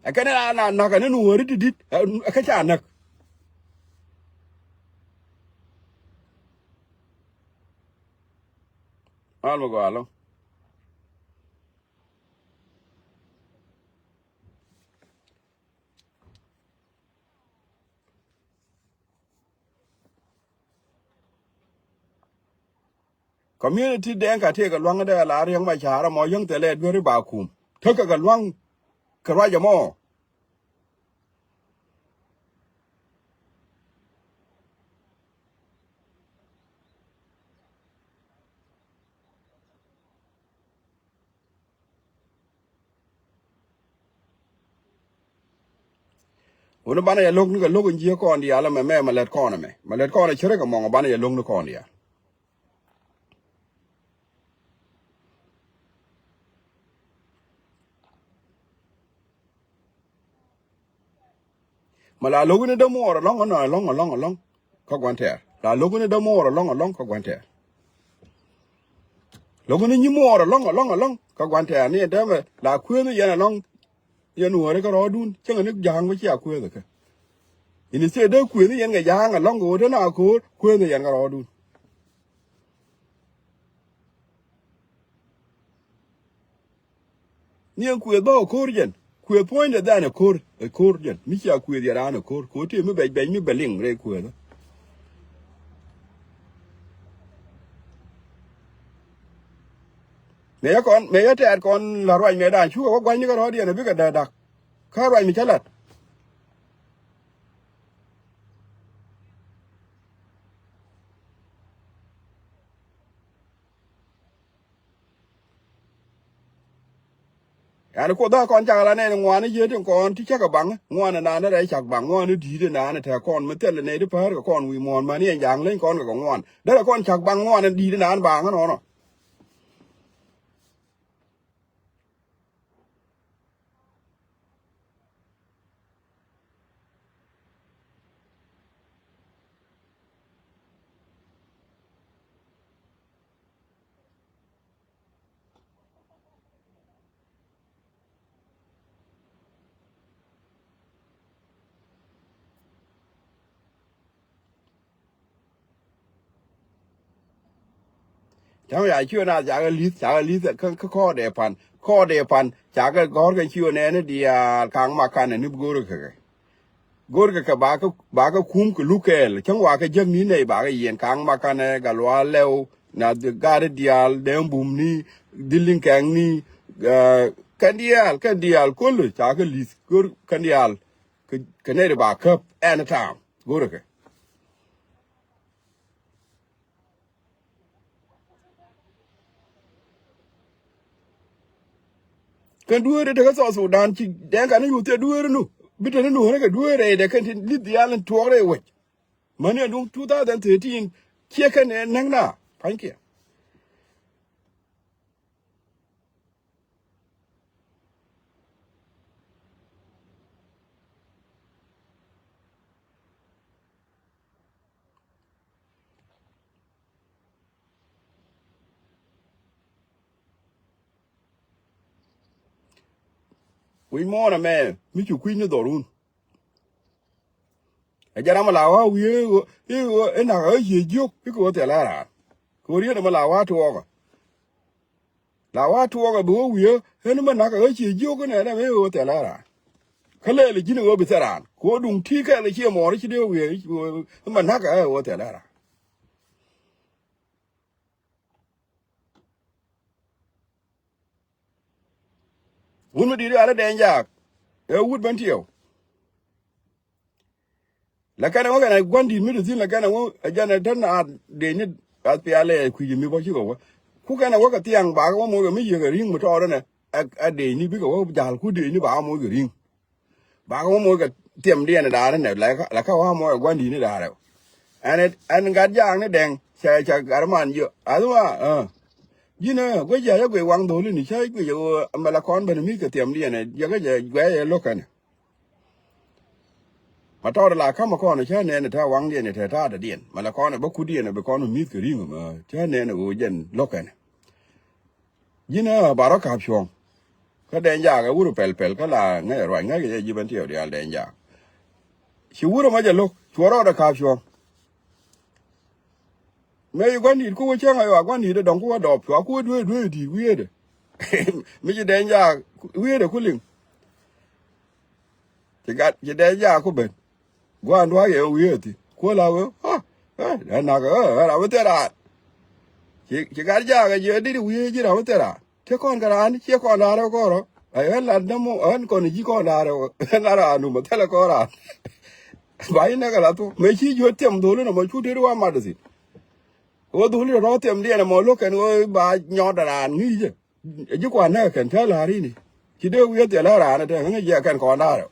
Ɛ kɛn ɛ na näk ɛ ni nuɔ̱ɔ̱ri ti di̱t ɛ kä ca näk. Mal mi gɔaa lɔ. Community Dɛŋka tëëkɛ lua̱ŋ dee la Riɛk Macar ɛmɔ yäŋ thilɛ dueeri ba kum. Tekɛ kɛ lua̱ŋ kɛ ruac ɛmɔ. Wun banɛ yɛ lo̱k ni kɛ lo̱k in ji̱ kɔn diaal ɛmɛ mɛ mɛ lät kɔn ɛmɛ. Mɛ lät kɔn ɛ cärɛ kɛ mɔŋ banɛ yɛ lo̱k ni kɔn diaal. Mɛ la lo̱k ni däm muɔɔr ɛlɔ̱ŋ ɛnɔ ɛlɔ̱ŋ ɛlɔ̱ŋ ɛlɔ̱ŋ. Kä gua̱n tɛɛr la lo̱k ni däm muɔɔr ɛlɔ̱ŋ ɛlɔ̱ŋ kä gua̱n tɛɛr. Lo̱k ni nyi muɔɔr ɛlɔ̱ŋ ɛlɔ̱ŋ ɛlɔ̱ŋ kä gua̱n tɛɛr ni ɛn täämɛ la kuëëth yɛn ɛlɔ̱ŋ. Yɛn nuɔ̱ɔ̱ri kä rɔɔdun cäŋɛ ni ja̱a̱ŋ bä cia kuëëth kä. Ini thiee dee kuëëth yɛn kɛ ja̱a̱ŋ ɛlɔ̱ŋ kɛ ɣöö te na ko̱o̱r kuëëth yɛn kä rɔɔdun. Ni ɛn kuëth bä ɛ ko̱r jɛn. Kuëth puɔ̱nydɛ dhan ɛ ko̱r, ɛ ko̱r jɛn. Mi cia kuëth yɛ raan ɛ ko̱r. Ko̱r tëë mi bɛc bɛc mi bɛ liŋ rɛy kuëthä. Mëë yɛ kɔn, mëë yɛ tɛɛt kɔn la ruac mëë dan cukɛ wä gua̱nyni kɛ rɔ̱ɔ̱diɛn ɛ bikɛ däk dak. Kä ruac mi cä la̱t. Yan kuoth a kɔn cak la nɛn ŋuan ji̱ tin kɔn ti cak a baŋ ŋuan a nan rɛy cak baŋ ŋuan di̱i̱t a nan tɛ kɔn mi thil nɛy ti päär kɛ kɔn wi̱i̱ muɔ̱ɔ̱n mani ɛn ja̱a̱ŋ leny kɔn kɛ kɛ ŋuan derɛ kɔn cak baŋ ŋuan di̱i̱t a nan baŋ nɔnɔ. Cäŋ ya ciö na cakɛ li̱th, cakɛ li̱th kä, kä kɔɔdɛ pan, kɔɔdɛ pan cakɛ gɔ̱r kɛ ciö nɛɛni diaal kaŋ makanɛ ni bi go̱rkɛ kɛ. Go̱rkɛ kɛ bakɛ, bakɛ kum kɛ luk kɛɛl cäŋ wakɛ jäk ni nɛy bakɛ yiɛn kaŋ makanɛ Gatluak Lɛw, na gat diaal Dɛŋ Bum ni, Dhil Liŋ Kɛŋ ni, eh, kɛn diaal, kɛn diaal kulɛ cakɛ li̱th go̱r kɛn diaal kɛ, kɛ nɛy di ba käp ɛn ta̱a̱m. Go̱rkɛ. Kɛn dueeri tekɛ South Sudan ci Dɛŋka ni yuth cɛ dueeri nu. Bi te ni nuɔ̱ɔ̱rä kɛ dueeri rɛydɛ kɛn ti li̱th diaal in tuɔɔk rɛy wec. Mäni ɛn duŋ two thousand thirteen ciɛ kɛn ɛ näk na pa̱nykiɛ. Wi̱c muɔ̱ɔ̱n ɛmɛ mi cu kui̱ny ni dhɔrun. Ɛ jɛ ram mi la wa wiee i̱ ɣöö, i̱ ɣöö i̱ nak ɣä cie jiök i̱ kɛ ɣöö thilɛ raan. Kɛ ɣöö riet ɛmɛ la wa tuɔɔkä. La wa tuɔɔkä bi ɣä wiee ɣän mi nak ɣä cie jiök inɛ nɛ mi i̱ ɣöö thilɛ raan. Kä lɛɛl ji̱n ɣöö bi thil raan kɛ ɣöö duŋ ti kɛl cie muɔɔr ci dee wiee i̱ mi nak ɣä ɣöö thilɛ raan. Wun mi di̱i̱t i̱ alä Dɛŋ Jaak ɛ wut Bentiɛw. Lɛ kɛn ɛ ŋu kɛn ɛ gua̱n di̱i̱t mi ti thi̱n lɛ kɛn ɛ ŋu ɛ jɛn ɛ tän a dee ni a pial ɛ kui̱c mi bä cikɛ wä. Ku kɛn ɛ wä kɛ thiaŋ bakɛ wä moc kɛ mi yiëk ɛ ri̱ŋ mi tɔɔr ɛnɛ ɛ dee ni bikɛ wä ja̱l ku dee ni bakɛ moc kɛ ri̱ŋ. Bakɛ wä moc kɛ thiɛmdiɛn da̱a̱n nɛ la kä wä moc ɛ gua̱n di̱t ni da̱a̱n rɛw. Ɛn ɛn gat jaak ni Dɛŋ cɛ cɛ gat man jiö ath ma. Ji̱n ɛ guec jɛ jɛ guec waŋ dho̱li ni cä guec ɛ ɣöö mɛ la kɔn ben mi̱th kɛ thiɛmdiɛn ɛ jɛ kä jɛ guɛc ɛ lo̱k kɛn. Ma tɔɔt la ka̱mä kɔn cä nɛn ɛ tɛ waŋdiɛn ɛ tɛ ta̱a̱dädiɛn mɛ la kɔn ɛ bä kutdiɛn ɛ bi kɔn mi̱th kɛ ri̱ŋ mɛ cä nɛn ɛ ɣöö jɛn lo̱k kɛn. Ji̱n ɛ ba rɔ ka̱p cuɔ̱ŋ. Kä Dɛŋ Jaak ɛ wur pɛl pɛl kä la ŋäc ɛ ruac ŋäc kɛ jɛ ji̱ Bentiɛw diaal Dɛŋ Jaak. Ci wur ɛmɔ jɛ lo̱k cuɔ rɔɔdɛ ka̱p cuɔ̱ŋ. Mëë ci gua̱n di̱i̱t ku wä cäŋ ɛ ɣɔaa gua̱n di̱i̱t ɛ dɔ̱ŋ ku wä dɔɔp cua ku wä dueer dueer di̱i̱t wi̱i̱dɛ. Mi ci Dɛŋ Jaak wi̱i̱dɛ ku liŋ. Ci gat ci Dɛŋ Jaak ku ben. Gua̱a̱n dua̱a̱k yɛ wi̱i̱ ɛ thi̱n kuäl a wee ɛ ɛ ɛ nak ɛ ɛ ram mi thil raar. Ci, ci gat jakä jiɛ dit wi̱i̱ ji̱ ram thil raan. Te kɔn kɛ raan, ciɛ kɔn da̱a̱r ɛ kɔn rɔ. Ɛ ɣän lat däm ɣän kɔn ji̱ kɔn da̱a̱r ɛ ɣän la raan num ɛ thilɛ kɔn raan. Ba ji̱ näk ɛ la thok. Mëë ci jiöt thiɛm dholi nɔmɔ cu tet wa mat thi̱n. Ɣöö dholi rɔ thiɛm diɛn ɛmɔ lo̱k kɛn ɣöö ba nyɔt ɛ raan ŋi̱i̱cä. Ɛ ji̱ kuan näk ɛ kɛn te la̱r ini. Ci dee wi̱i̱ ɛ thiɛl ɛ raan ɛ te ŋäŋ jiɛ kɛn kɔn da̱a̱r ɛ.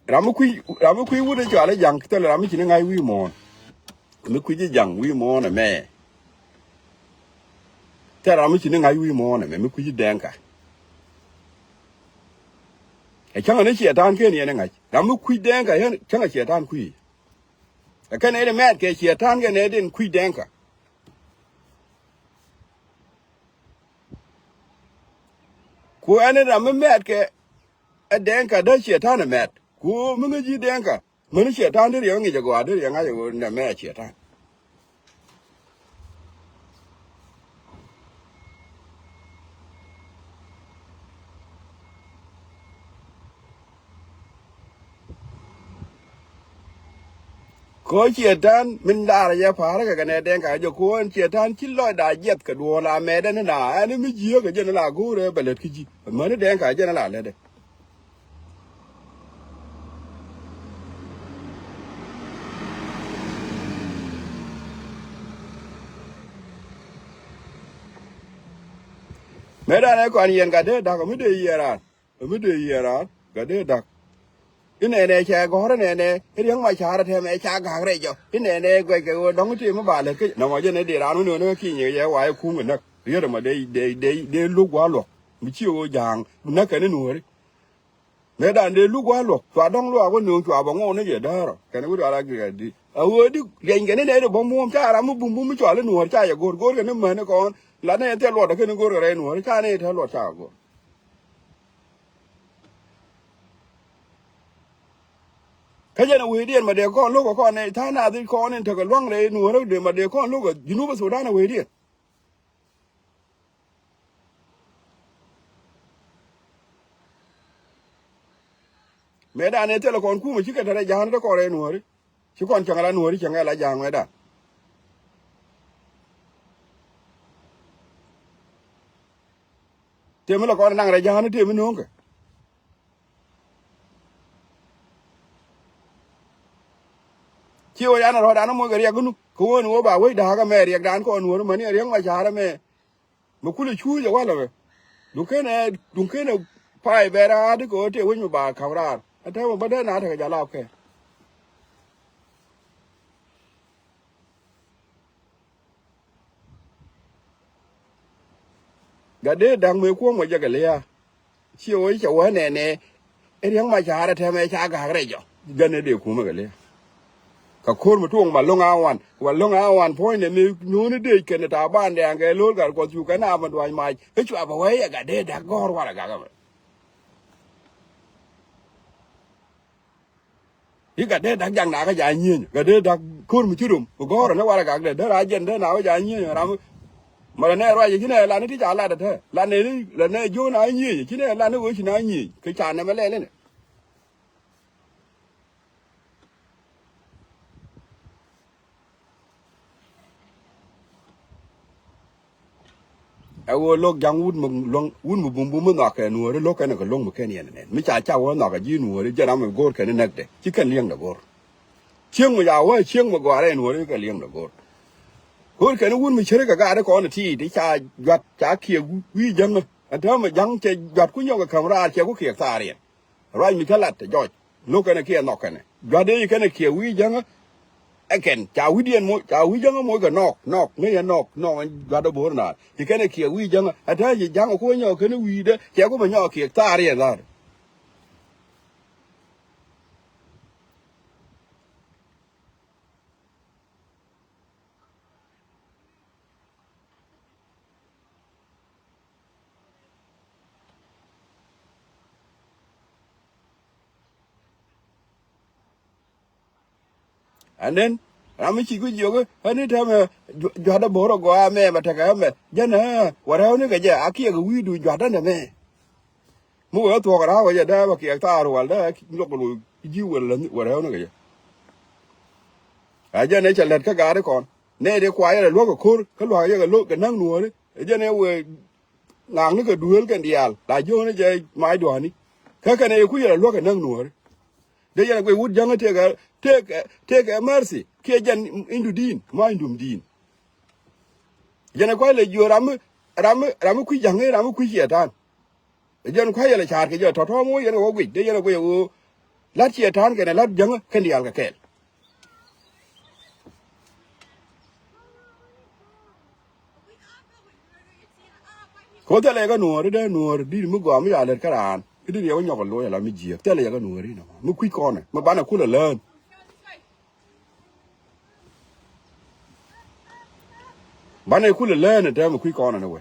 Ram mi kui̱, ram mi kui̱ wut ɛ cɔal i̱ ja̱ŋ thilɛ ram mi ci ni ŋa̱c wi̱i̱ muɔ̱ɔ̱n. Mi kui̱ ji̱ ja̱ŋ wi̱i̱ muɔ̱ɔ̱n ɛmɛ. Thilɛ ram mi ci ni ŋa̱c wi̱i̱ muɔ̱ɔ̱n ɛmɛ mi kui̱ ji̱ dɛŋka. Ɛ cäŋɛ ni ciɛ ta̱a̱n ken yɛn i̱ ŋa̱c ram mi kui̱ dɛŋka yɛn cäŋɛ ciɛ ta̱a̱n kui̱. Ɛ kɛn ɛ ri mɛɛt kɛ ciɛ ta̱a̱n kɛn ɛ din kui̱ dɛŋka. Ku ɛn ram mi mɛt kɛ ɛ dɛŋka dee ciɛ ta̱a̱n ɛ mɛt ku mi ŋäc ji̱ dɛŋka mäni ciɛ ta̱a̱n dee riɛk ŋic ɛ gɔaa dee riɛk ŋa̱c ɛ ɣöö nɛ mɛ ɛ ciɛ ta̱a̱n. Kɔ ciɛ ta̱a̱n min da̱a̱r yɛ pa̱a̱r kɛ kɛnɛ dɛŋ ka jɛ ko̱o̱n ciɛ ta̱a̱n ci lɔcda jiɛth kɛ duɔ̱ɔ̱l a mɛɛdɛ ni na ɛn mi jiääk kɛ jɛn la go̱o̱rɛ bɛ lät kä ji̱. Mäni dɛŋ ka jɛn la lätdɛ. Mëë dan ɛ kɔn yɛn ka dee da̱k mi dee yiɛɛr an. Ɛ mi dee yiɛɛr an ka dee da̱k. Inɛnɛ cɛ gɔ̱r inɛnɛ riäŋ ma ca̱r tɛmɛ ca gak rɛc jɔ inɛnɛ guɛc kɛ ɣöö dɔ̱ŋ ti mi ba lät kä nɔmɔ jɛn ɛ dee raan wä nööni kä kinyɛ yɛ wa yɛ kuŋ kɛ näk. Riet ɛmɔ dee dee dee dee luk gua̱a̱ luɔk mi ci ɣöö ja̱a̱ŋ näk kɛn inuɔ̱ɔ̱ri. Mëë dan dee luk gua̱a̱ luɔk cua dɔ̱ŋ luaak wä nööŋ cua bɛ ŋɔw ni jɛ däärɔ kɛn wi̱c wal agriculture di a ɣöö di liɛny kɛn inɛ di bä muɔ̱ɔ̱m ca ram mi bum bum mi cɔal inuɔ̱ɔ̱r ca yɛ go̱r go̱r kɛn imäni kɔn. Lat ni ɛn thil luɔt akɛn igo̱r kɛ rɛy inuɔ̱ɔ̱r ca ni tɛ̈ luɔt ca kɛ go̱r. Kä jɛn ɛ wecdiɛn ma dee kɔn lo̱k ɛ kɔn ɛ tha̱a̱ŋ naath i̱ kɔn in tekɛ lua̱ŋ rɛy nuɔ̱ɔ̱rä dee ma dee kɔn lo̱k ɛ Junub Sudan ɛ wecdiɛn. Mëë dan ɛ thilɛ kɔn kumɛ cikɛ te rɛy ja̱a̱n te kɔn rɛy nuɔ̱ɔ̱ri. Ci kɔn cäŋ ɛ la nuɔ̱ɔ̱ri cäŋ ɛ la ja̱a̱ŋ wɛ dan. Tëë mi la kɔn ɛ naŋ rɛy ja̱a̱n tëë mi nööŋkɛ. Ci ɣöö yan rɔ̱ɔ̱dan moc kɛ riɛk gunu kɛ ɣöö ni ɣöö ba wec da̱a̱k ɛmɛ riɛkdan kɔn nuɔ̱ɔ̱ri mäni ɛ riɛk ma ca̱a̱r ɛmɛ. Mi kulɛ cuuc ɛ walɛ bɛ duŋ kenɛ duŋ kenɛ pay bɛ raar di kɛ ɣöö tëë wec mi ba ka̱m raar ɛ tɛmɛ bä dee na tekɛ jalap kɛ. Gat dee da̱k mëë kuɔ̱ŋ mɔ jɛ kɛ lia̱a̱. Ciɛ wee cɛ wee nɛnɛ ɛ riäŋ ma ca̱a̱r ɛ tɛmɛ ca ga̱a̱k rɛc jɔ. Gat ni dee kumɛ kɛ lia̱a̱. Kɛ ko̱r mi tuɔɔk ma lo̱ŋ a wan wa lo̱ŋ a wan puɔ̱nydɛ mi nyuuni dee kɛn ta̱a̱ ban dɛɛŋ kɛ lo̱l gat kuɔth cu kɛn a ma dua̱ny mac kä cua bɛ wee yɛ gat dee da̱k gɔ̱r warɛ gak ɛmɛ. I̱ gat dee da̱k jak nakä ja nyieny gat dee da̱k ko̱r mi ci rom mi gɔ̱rä ni warɛ gak dee dee ra jɛn dee nakä ja nyieny ram. Mɛ lɛ nɛ ruac ci nɛ lan ni ti ca lat ɛ te lan ni lɛ nɛ jiön a nyieny ci nɛ lan ni ɣöö ci na nyieny kɛ ca nɛmɛ lɛl inɛ. Ɛ ɣöö lo̱k ja̱ŋ wut mi luäŋ wut mi bumbum mi nhɔakɛ nuɔ̱ɔ̱ri lo̱k kɛn kɛ lo̱ŋ mi kɛn yɛn nɛn mi ca ca wä nhɔakɛ ji̱ nuɔ̱ɔ̱ri jɛn ram mi go̱o̱r kɛn näkdɛ ci kɛn liɛŋdɛ go̱o̱r. Cieŋ mi ca wä cieŋ mi gɔaarɛ nuɔ̱ɔ̱ri kɛ liɛŋdɛ go̱o̱r. Go̱o̱r kɛn wut mi ceri kɛ gaari kɔn ti̱i̱t ca juat ca kiɛ wi̱i̱ jäŋä ɛn täämɛ ja̱ŋ cɛ juat ku nyɔk kɛ käm raar cɛ ku kiɛk thaar yɛn. Ruac mi kä lat tɛ jɔc lo̱k kɛnɛ kiɛ nhɔk kɛnɛ jua̱t dee ci kɛnɛ kiɛ wi̱i̱ jäŋä. Ɛ kɛn ca wi̱cdiɛn moc ca wi̱i̱ jäŋä moc kɛ nɔɔk nɔɔk ŋäc ɛ nɔɔk nɔɔk ɛn jua̱t dee bo̱o̱r naath ci kɛnɛ kiɛ wi̱i̱ jäŋä ɛ tääc ci ja̱ŋ ɛ kuɔ̱c nyɔɔk kɛnɛ wi̱i̱dɛ cɛ ku bɛ nyɔɔk kiɛ thaar yɛn thaar. And then Ram mi ci ku jiök, ɛ ni tɛmɛ, jua̱tdä bo̱r ɛ gɔaa mɛ, mɛ tekɛ mɛ. Jɛn ɛ, wä rɛwni kɛ jɛ, a kiɛ kɛ wi̱i̱du jua̱tdä nɛ mɛ. Mi wee thuɔk ra̱a̱ wä jɛ dee bä kiɛk thaar wal dee nyuɔk lo̱c ji̱ wal wä rɛwni kɛ jɛ. A jɛn ɛ cɛ lät kä gaari kɔn. Nɛ dee kua yɛ lɛ luäk kɛ ko̱r, kä luäk yɛ kɛ lo̱k kɛ näk nuɔ̱ɔ̱ri. Ɛ jɛn ɛ wee ŋa̱a̱kni kɛ duëël kɛn diaal, la jiökni jɛ mac dua̱a̱ni. Kä kɛn ɛ yɛ kuc yɛ lɛ luäk kɛ näk nuɔ̱ɔ̱ri. Dee yɛn ɛ guic wut jäŋä tëëkɛ, tëëkɛ, tëëkɛ mercy, kiɛ jɛn indu di̱i̱n, ma indum di̱i̱n. Jɛn ɛ kua̱c lɛ jiöör ram mi, ram mi, ram mi kui̱ ja̱ŋ, ram mi kui̱ ciɛ ta̱a̱n. Ɛ jɛn kua̱c yɛl ɛ ca̱a̱r kɛ jɛ tɔ̱tɔ̱ mi wä yɛn kɛ wä guic, dee yɛn ɛ guic ɛ ɣöö la̱t ciɛ ta̱a̱n kɛnɛ la̱t jäŋä kɛn diaal kɛ kɛɛl. Kɛ wä thilɛ yɛ kä nuɔ̱ɔ̱ri dee nuɔ̱ɔ̱ri di̱t mi gɔaa mi ca lät kä raan. I̱ di̱t yɛ wä nyɔk ɛ loc ala mi jiääk thilɛ yɛ kä nuɔ̱ɔ̱ri nɔmɔ mi kui̱ kɔnɛ mi banɛ kulɛ lään. Banɛ kulɛ lään ɛ tɛm mi kui̱ kɔnɛ ni wɛ.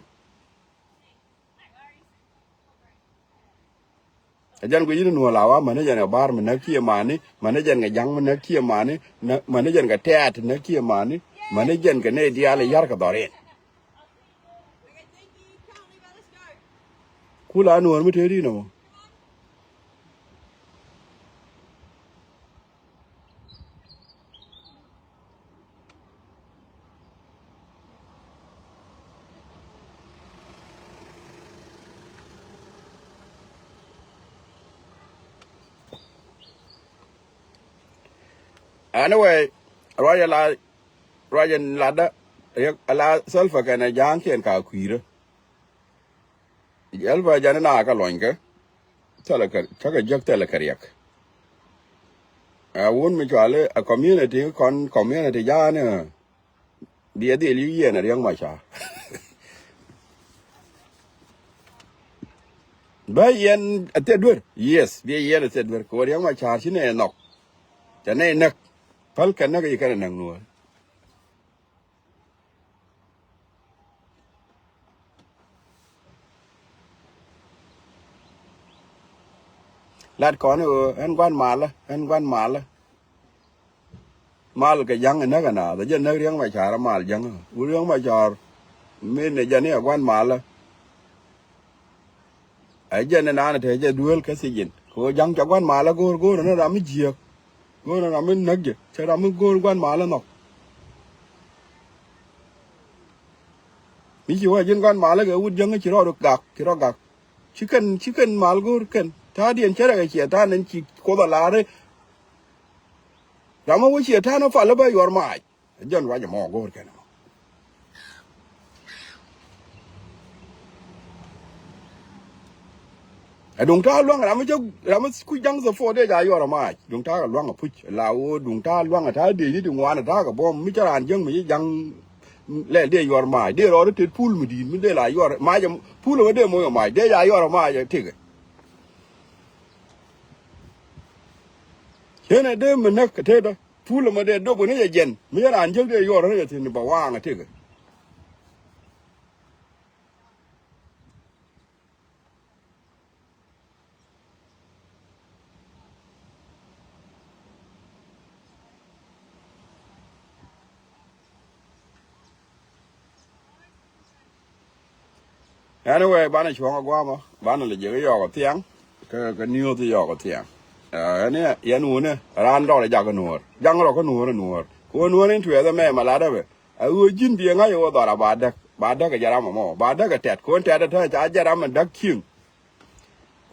Ɛ jɛn guic ni nuɔ̱ɔ̱r la wa mäni jɛn kɛ ba̱a̱r mi näk kiɛ mani, mäni jɛn kɛ ja̱ŋ mi näk kiɛ mani, mäni jɛn kɛ tɛ̈t näk kiɛ mani, mäni jɛn kɛ nɛy diaal ɛ ya̱r kɛ dhɔriɛn. Kula nuɔ̱ɔ̱r mi tëëdi nɔmɔ. Anyway, ruacɛ la, ruacɛ latdä, riɛk ala Salva kɛnɛ ja̱a̱ŋkiɛn ka kui̱rä. Jɛl bä jɛn na kä luɔ̱nykɛ. Thilɛ kɛ, cakɛ jek thilɛ kɛ riɛk. Ɛ wun mi cuali a community kɔn community ja̱a̱ni. Biɛ dhil yi yɛn a Riɛk Macar. Bä yɛn a thil duer. Yes, biɛ yɛn a thil duer. Kɛ wä Riɛk Macar ci nɛ nhɔk. Cɛ nɛ näk. Päl kɛ näk yi kɛn a näk nuɔ̱ɔ̱r. Lat kɔn i̱ ɣöö ɛn gua̱n malä, ɛn gua̱n malä. Mal kɛ ja̱ŋ ɛ näk ɛ naath, ɛ jɛ näk Riɛk Macar ɛ mal ja̱ŋ. Wut Riɛk Macar min ɛ jɛn i̱ ɛ gua̱n malä. Ɛ jɛn ɛ naan ɛ te jɛ duel kä thijin. Kɛ ɣöö ja̱ŋ ca gua̱n malä go̱o̱r, go̱o̱r ɛn ram mi jiääk. Go̱o̱r ɛn ram mi näk jɛ, cɛ ram mi go̱o̱r gua̱n malä nhɔk. Mi ci wä ji̱n gua̱n malä kɛ wut jäŋä ci rɔ gak, ci rɔ gak. Ci kɛn, ci kɛn mal go̱o̱r kɛn. Ta̱a̱diɛn cärɛ kɛ ciɛ ta̱a̱n ɛn ci Kuoth a la̱r i̱ ram mi wä ciɛ ta̱a̱n ɛ pal i̱ bä yuɔr maac. Ɛ jɛn ruac ɛmɔ go̱o̱r kɛn ɛmɔ. Ɛ duŋ ta̱a̱ lua̱ŋ ram mi cä, ram mi kuc ja̱ŋ thɛ puɔth dee ca yuɔr ɛ maac. Duŋ ta̱a̱ kɛ lua̱ŋ ɛ puc la ɣöö duŋ ta̱a̱ lua̱ŋ ɛ ta̱a̱ dee ni ti ŋuan ɛ ta̱a̱ kɛ buɔ̱m mi cä raan jäŋ mi ci ja̱ŋ lɛl dee yuɔr maac dee rɔɔd i̱ tet pul mi di̱i̱t mi dee la yuɔr maac ɛ pul ɛmɛ dee moc ɛ maac dee ca yuɔr ɛ maac ɛ tikɛ. Cien ɛ dee mi näk ɛ tetdä pul ɛmɛ dee dop kɛ ni cɛ jiɛn mi cä raan jäŋ dee yuɔr ɛ ni cɛ thi̱n bɛ waaŋ ɛ tikɛ. Anyway, banɛ cuɔ̱ŋ a gua̱a̱mä, banɛ lɛ jiäk i̱ yɔɔk a thiaŋ, kä, kä niööth i̱ yɔɔk a thiaŋ. Ɛn i̱ yɛn wunä raan dɔl i̱ jak i̱ nuɔ̱ɔ̱r jaŋ rɔ kä nuɔ̱ɔ̱r i̱ nuɔ̱ɔ̱r kɛ wä nuɔ̱ɔ̱r in tuɛth ɛmɛ ma lat ɛ bɛ. A ɣöö ji̱n biɛ ŋa̱c ɛ wä dhɔr a ba däk, ba däk ɛ jɛ ram ɛmɔ, ba däk ɛ tɛt. Ko̱n tɛt ɛ te ca jɛ ram ɛ däk cieŋ.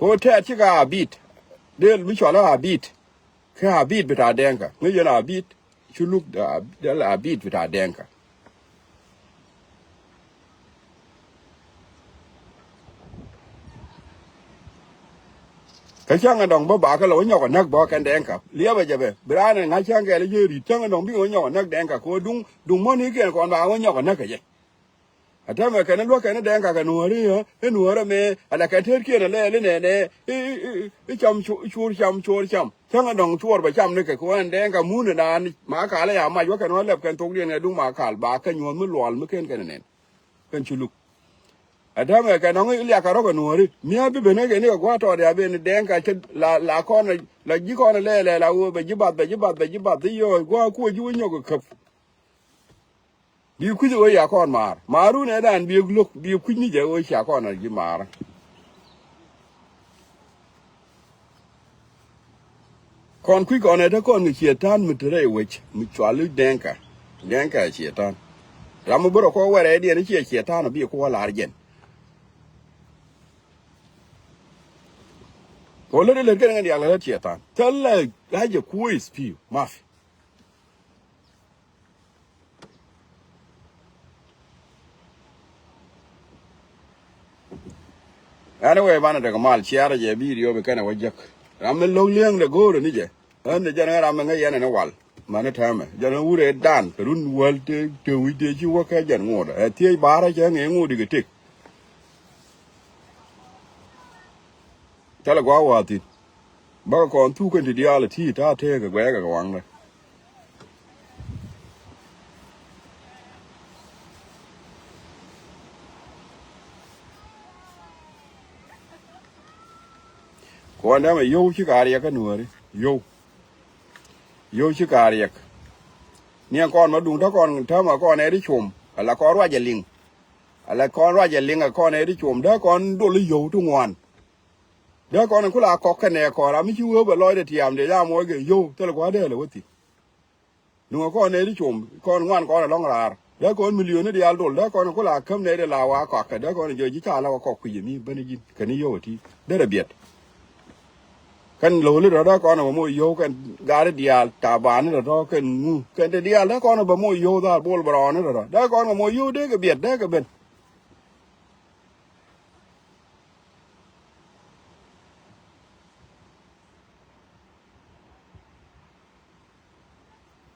Ko̱ tɛt cikɛ a bi̱i̱t. Dee mi cual ɛ a bi̱i̱t. Kɛ a bi̱i̱t bi ta dɛŋkä. Ŋäc yɛn a bi̱i̱t. Cu luk dee a bi̱i̱t bi ta dɛŋkä. Kä cäŋ ɛ dɔ̱ŋ bä bakä lɛ wä nyɔk ɛ näk bä kɛn dɛŋkä. Liɛpɛ jɛ bɛ. Bi raan ɛ ŋa̱c cäŋ kɛɛl ɛ ji̱ ri̱t cäŋ ɛ dɔ̱ŋ bikɛ wä nyɔk ɛ näk dɛŋkä. Kɛ wä duŋ, duŋ muɔ̱nikiɛn kɔn ba wä nyɔk ɛ näk kɛ jɛ. A täämɛ kɛn luäk kɛn dɛŋ kakɛ nuääri, ɛ nuäär ɛmɛ ala kɛ teetkiɛn ɛ lɛɛl inɛnɛ i̱ cam cuɔr cam cuɔr cam. Cäŋ ɛ dɔ̱ŋ cuɔr bɛ cam nikɛ kɛ ɣän dɛŋ ka mun ɛ naan ma kal ɛ ya mac wä kɛn wä lɛp kɛn thokdiɛn ɛ duŋ ma kal ba kɛ nyuɔ̱th mi lual mi ken kɛn ɛ nɛn. Kɛn ci luk. Ɛ täämɛ kɛ nɔŋ liak kɛ rɔ̱ kɛ nuɔ̱ɔ̱ri. Mia̱a̱ bi ben ɛ kɛ ni kɛ gua̱a̱r tɔɔt ya ben dɛŋ ka cä la, la kɔn, la ji̱ kɔn lɛ lɛ la wee bɛ ji̱ bath, bɛ ji̱ bath, bɛ ji̱ bath, bɛ ji̱ yo̱o̱c gua̱a̱ kuɔ ji̱ wä nyɔk kɛ käp. Bi kui̱c ɣöö cia kɔn maar. Maarun ɛ dan bi lo̱k, bi kui̱c ni jɛ ɣöö cia kɔn a ji̱ maar. Kɔn kui̱ kɔn ɛ te kɔn kɛ cietan mi te rɛy wec mi cual i̱ dɛŋkä. Dɛŋkä ɛ cietan. Ram mi bärɔ kɔ wɛrɛ diɛn i̱ ciɛ cietan a bi kuɔ lar jɛn. Kɔ lät ilät kɛn ŋɛ diak lät cietan thilɛ. Ɣa̱c jɛ kuɔ̱c pi̱i̱ mafi. Anyway, banɛ dek mal ciarɛ jɛ video bi kɛnɛ wä jek. Ram mi lo̱k li̱eŋdɛ go̱o̱rɛ ni jɛ. Ɣän de jɛn ɣän ram mi ŋäc yɛn ɛn wal. Mani täämɛ jɛn ɣän wurɛ dan kɛ run wäl te te wi̱c te ci wä kɛ jɛn ŋuɔdɛ ɛ thiec baarä cɛ ŋee ŋuɔdi kɛ tëk. Thilɛ gua̱a̱k wa̱a̱ thi̱n. Bäkɛ kɔn thuk kɛn ti diaal ɛ ti̱i̱ ta̱a̱ tëëkɛ guɛɛkɛ kɛ waŋdä. Kuɔn dämɛ yio̱w ci ka̱a̱r yɛk kä nuääri yio̱w. Yio̱w ci ka̱a̱r yɛk. Niɛn kɔn ma duŋ tä kɔn täämɛ kɔn ɛ ri cuɔm ala kɔn ruacɛ liŋ. Ala kɔn ruacɛ liŋ ɛ kɔn ɛ ri cuɔm dee kɔn dol i̱ yio̱w ti ŋuan. Dee kɔn in ku la kɔk kɛnɛ kɔn ram mi ci wee bɛ lɔcdɛ tiaam dee jam wec kɛ yio̱w thil gua̱a̱r dee lɛ wä thi̱n. Nuŋ ɛ kɔn nɛy ti com kɔn ŋuan kɔn ɛlɔ̱ŋ raar dee kɔn milioni diaal dol dee kɔn ku la käm nɛy ti la wa kɔakɛ dee kɔn jɔc ji̱ ca la wä kɔk kui̱c ɛmi bäni ji̱n kɛn i̱ yio̱w ɛ ti derɛ biɛt. Kɛn lo̱li rɔ dee kɔn ɛ bä moc yio̱w kɛn gari diaal tabani rɔ tɔ kɛn ŋu kɛn ti diaal dee kɔn ɛ bä moc yio̱w dhar bol bɛ rɔɔni rɔ tɔ dee kɔn kɛ moc yio̱w dee kɛ biɛt dee kɛ ben.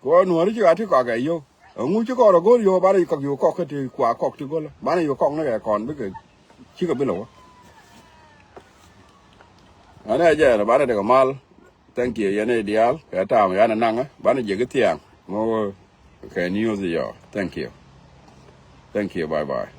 Kɛ ɣöö nuɔ̱ɔ̱ri ci ɣa̱t ti kɔak ɛ yio̱w. Ɛŋu ci kɔn rɔ go̱r yio̱w banɛ kɔk yio̱w kɔk kä ti kua kɔk ti go̱lä banɛ yio̱w kɔk ni kɛ kɔn bikɛ cikɛ bi lɛ wä. Ɛn ɛ jɛ banɛ dikɛ mal. Thank you yɛn ɛ diaal kɛ taam yan ɛ naŋä banɛ jiɛk ithiaŋ ŋo̱o̱ kɛ news yɔ. Thank you. Thank you, bye bye.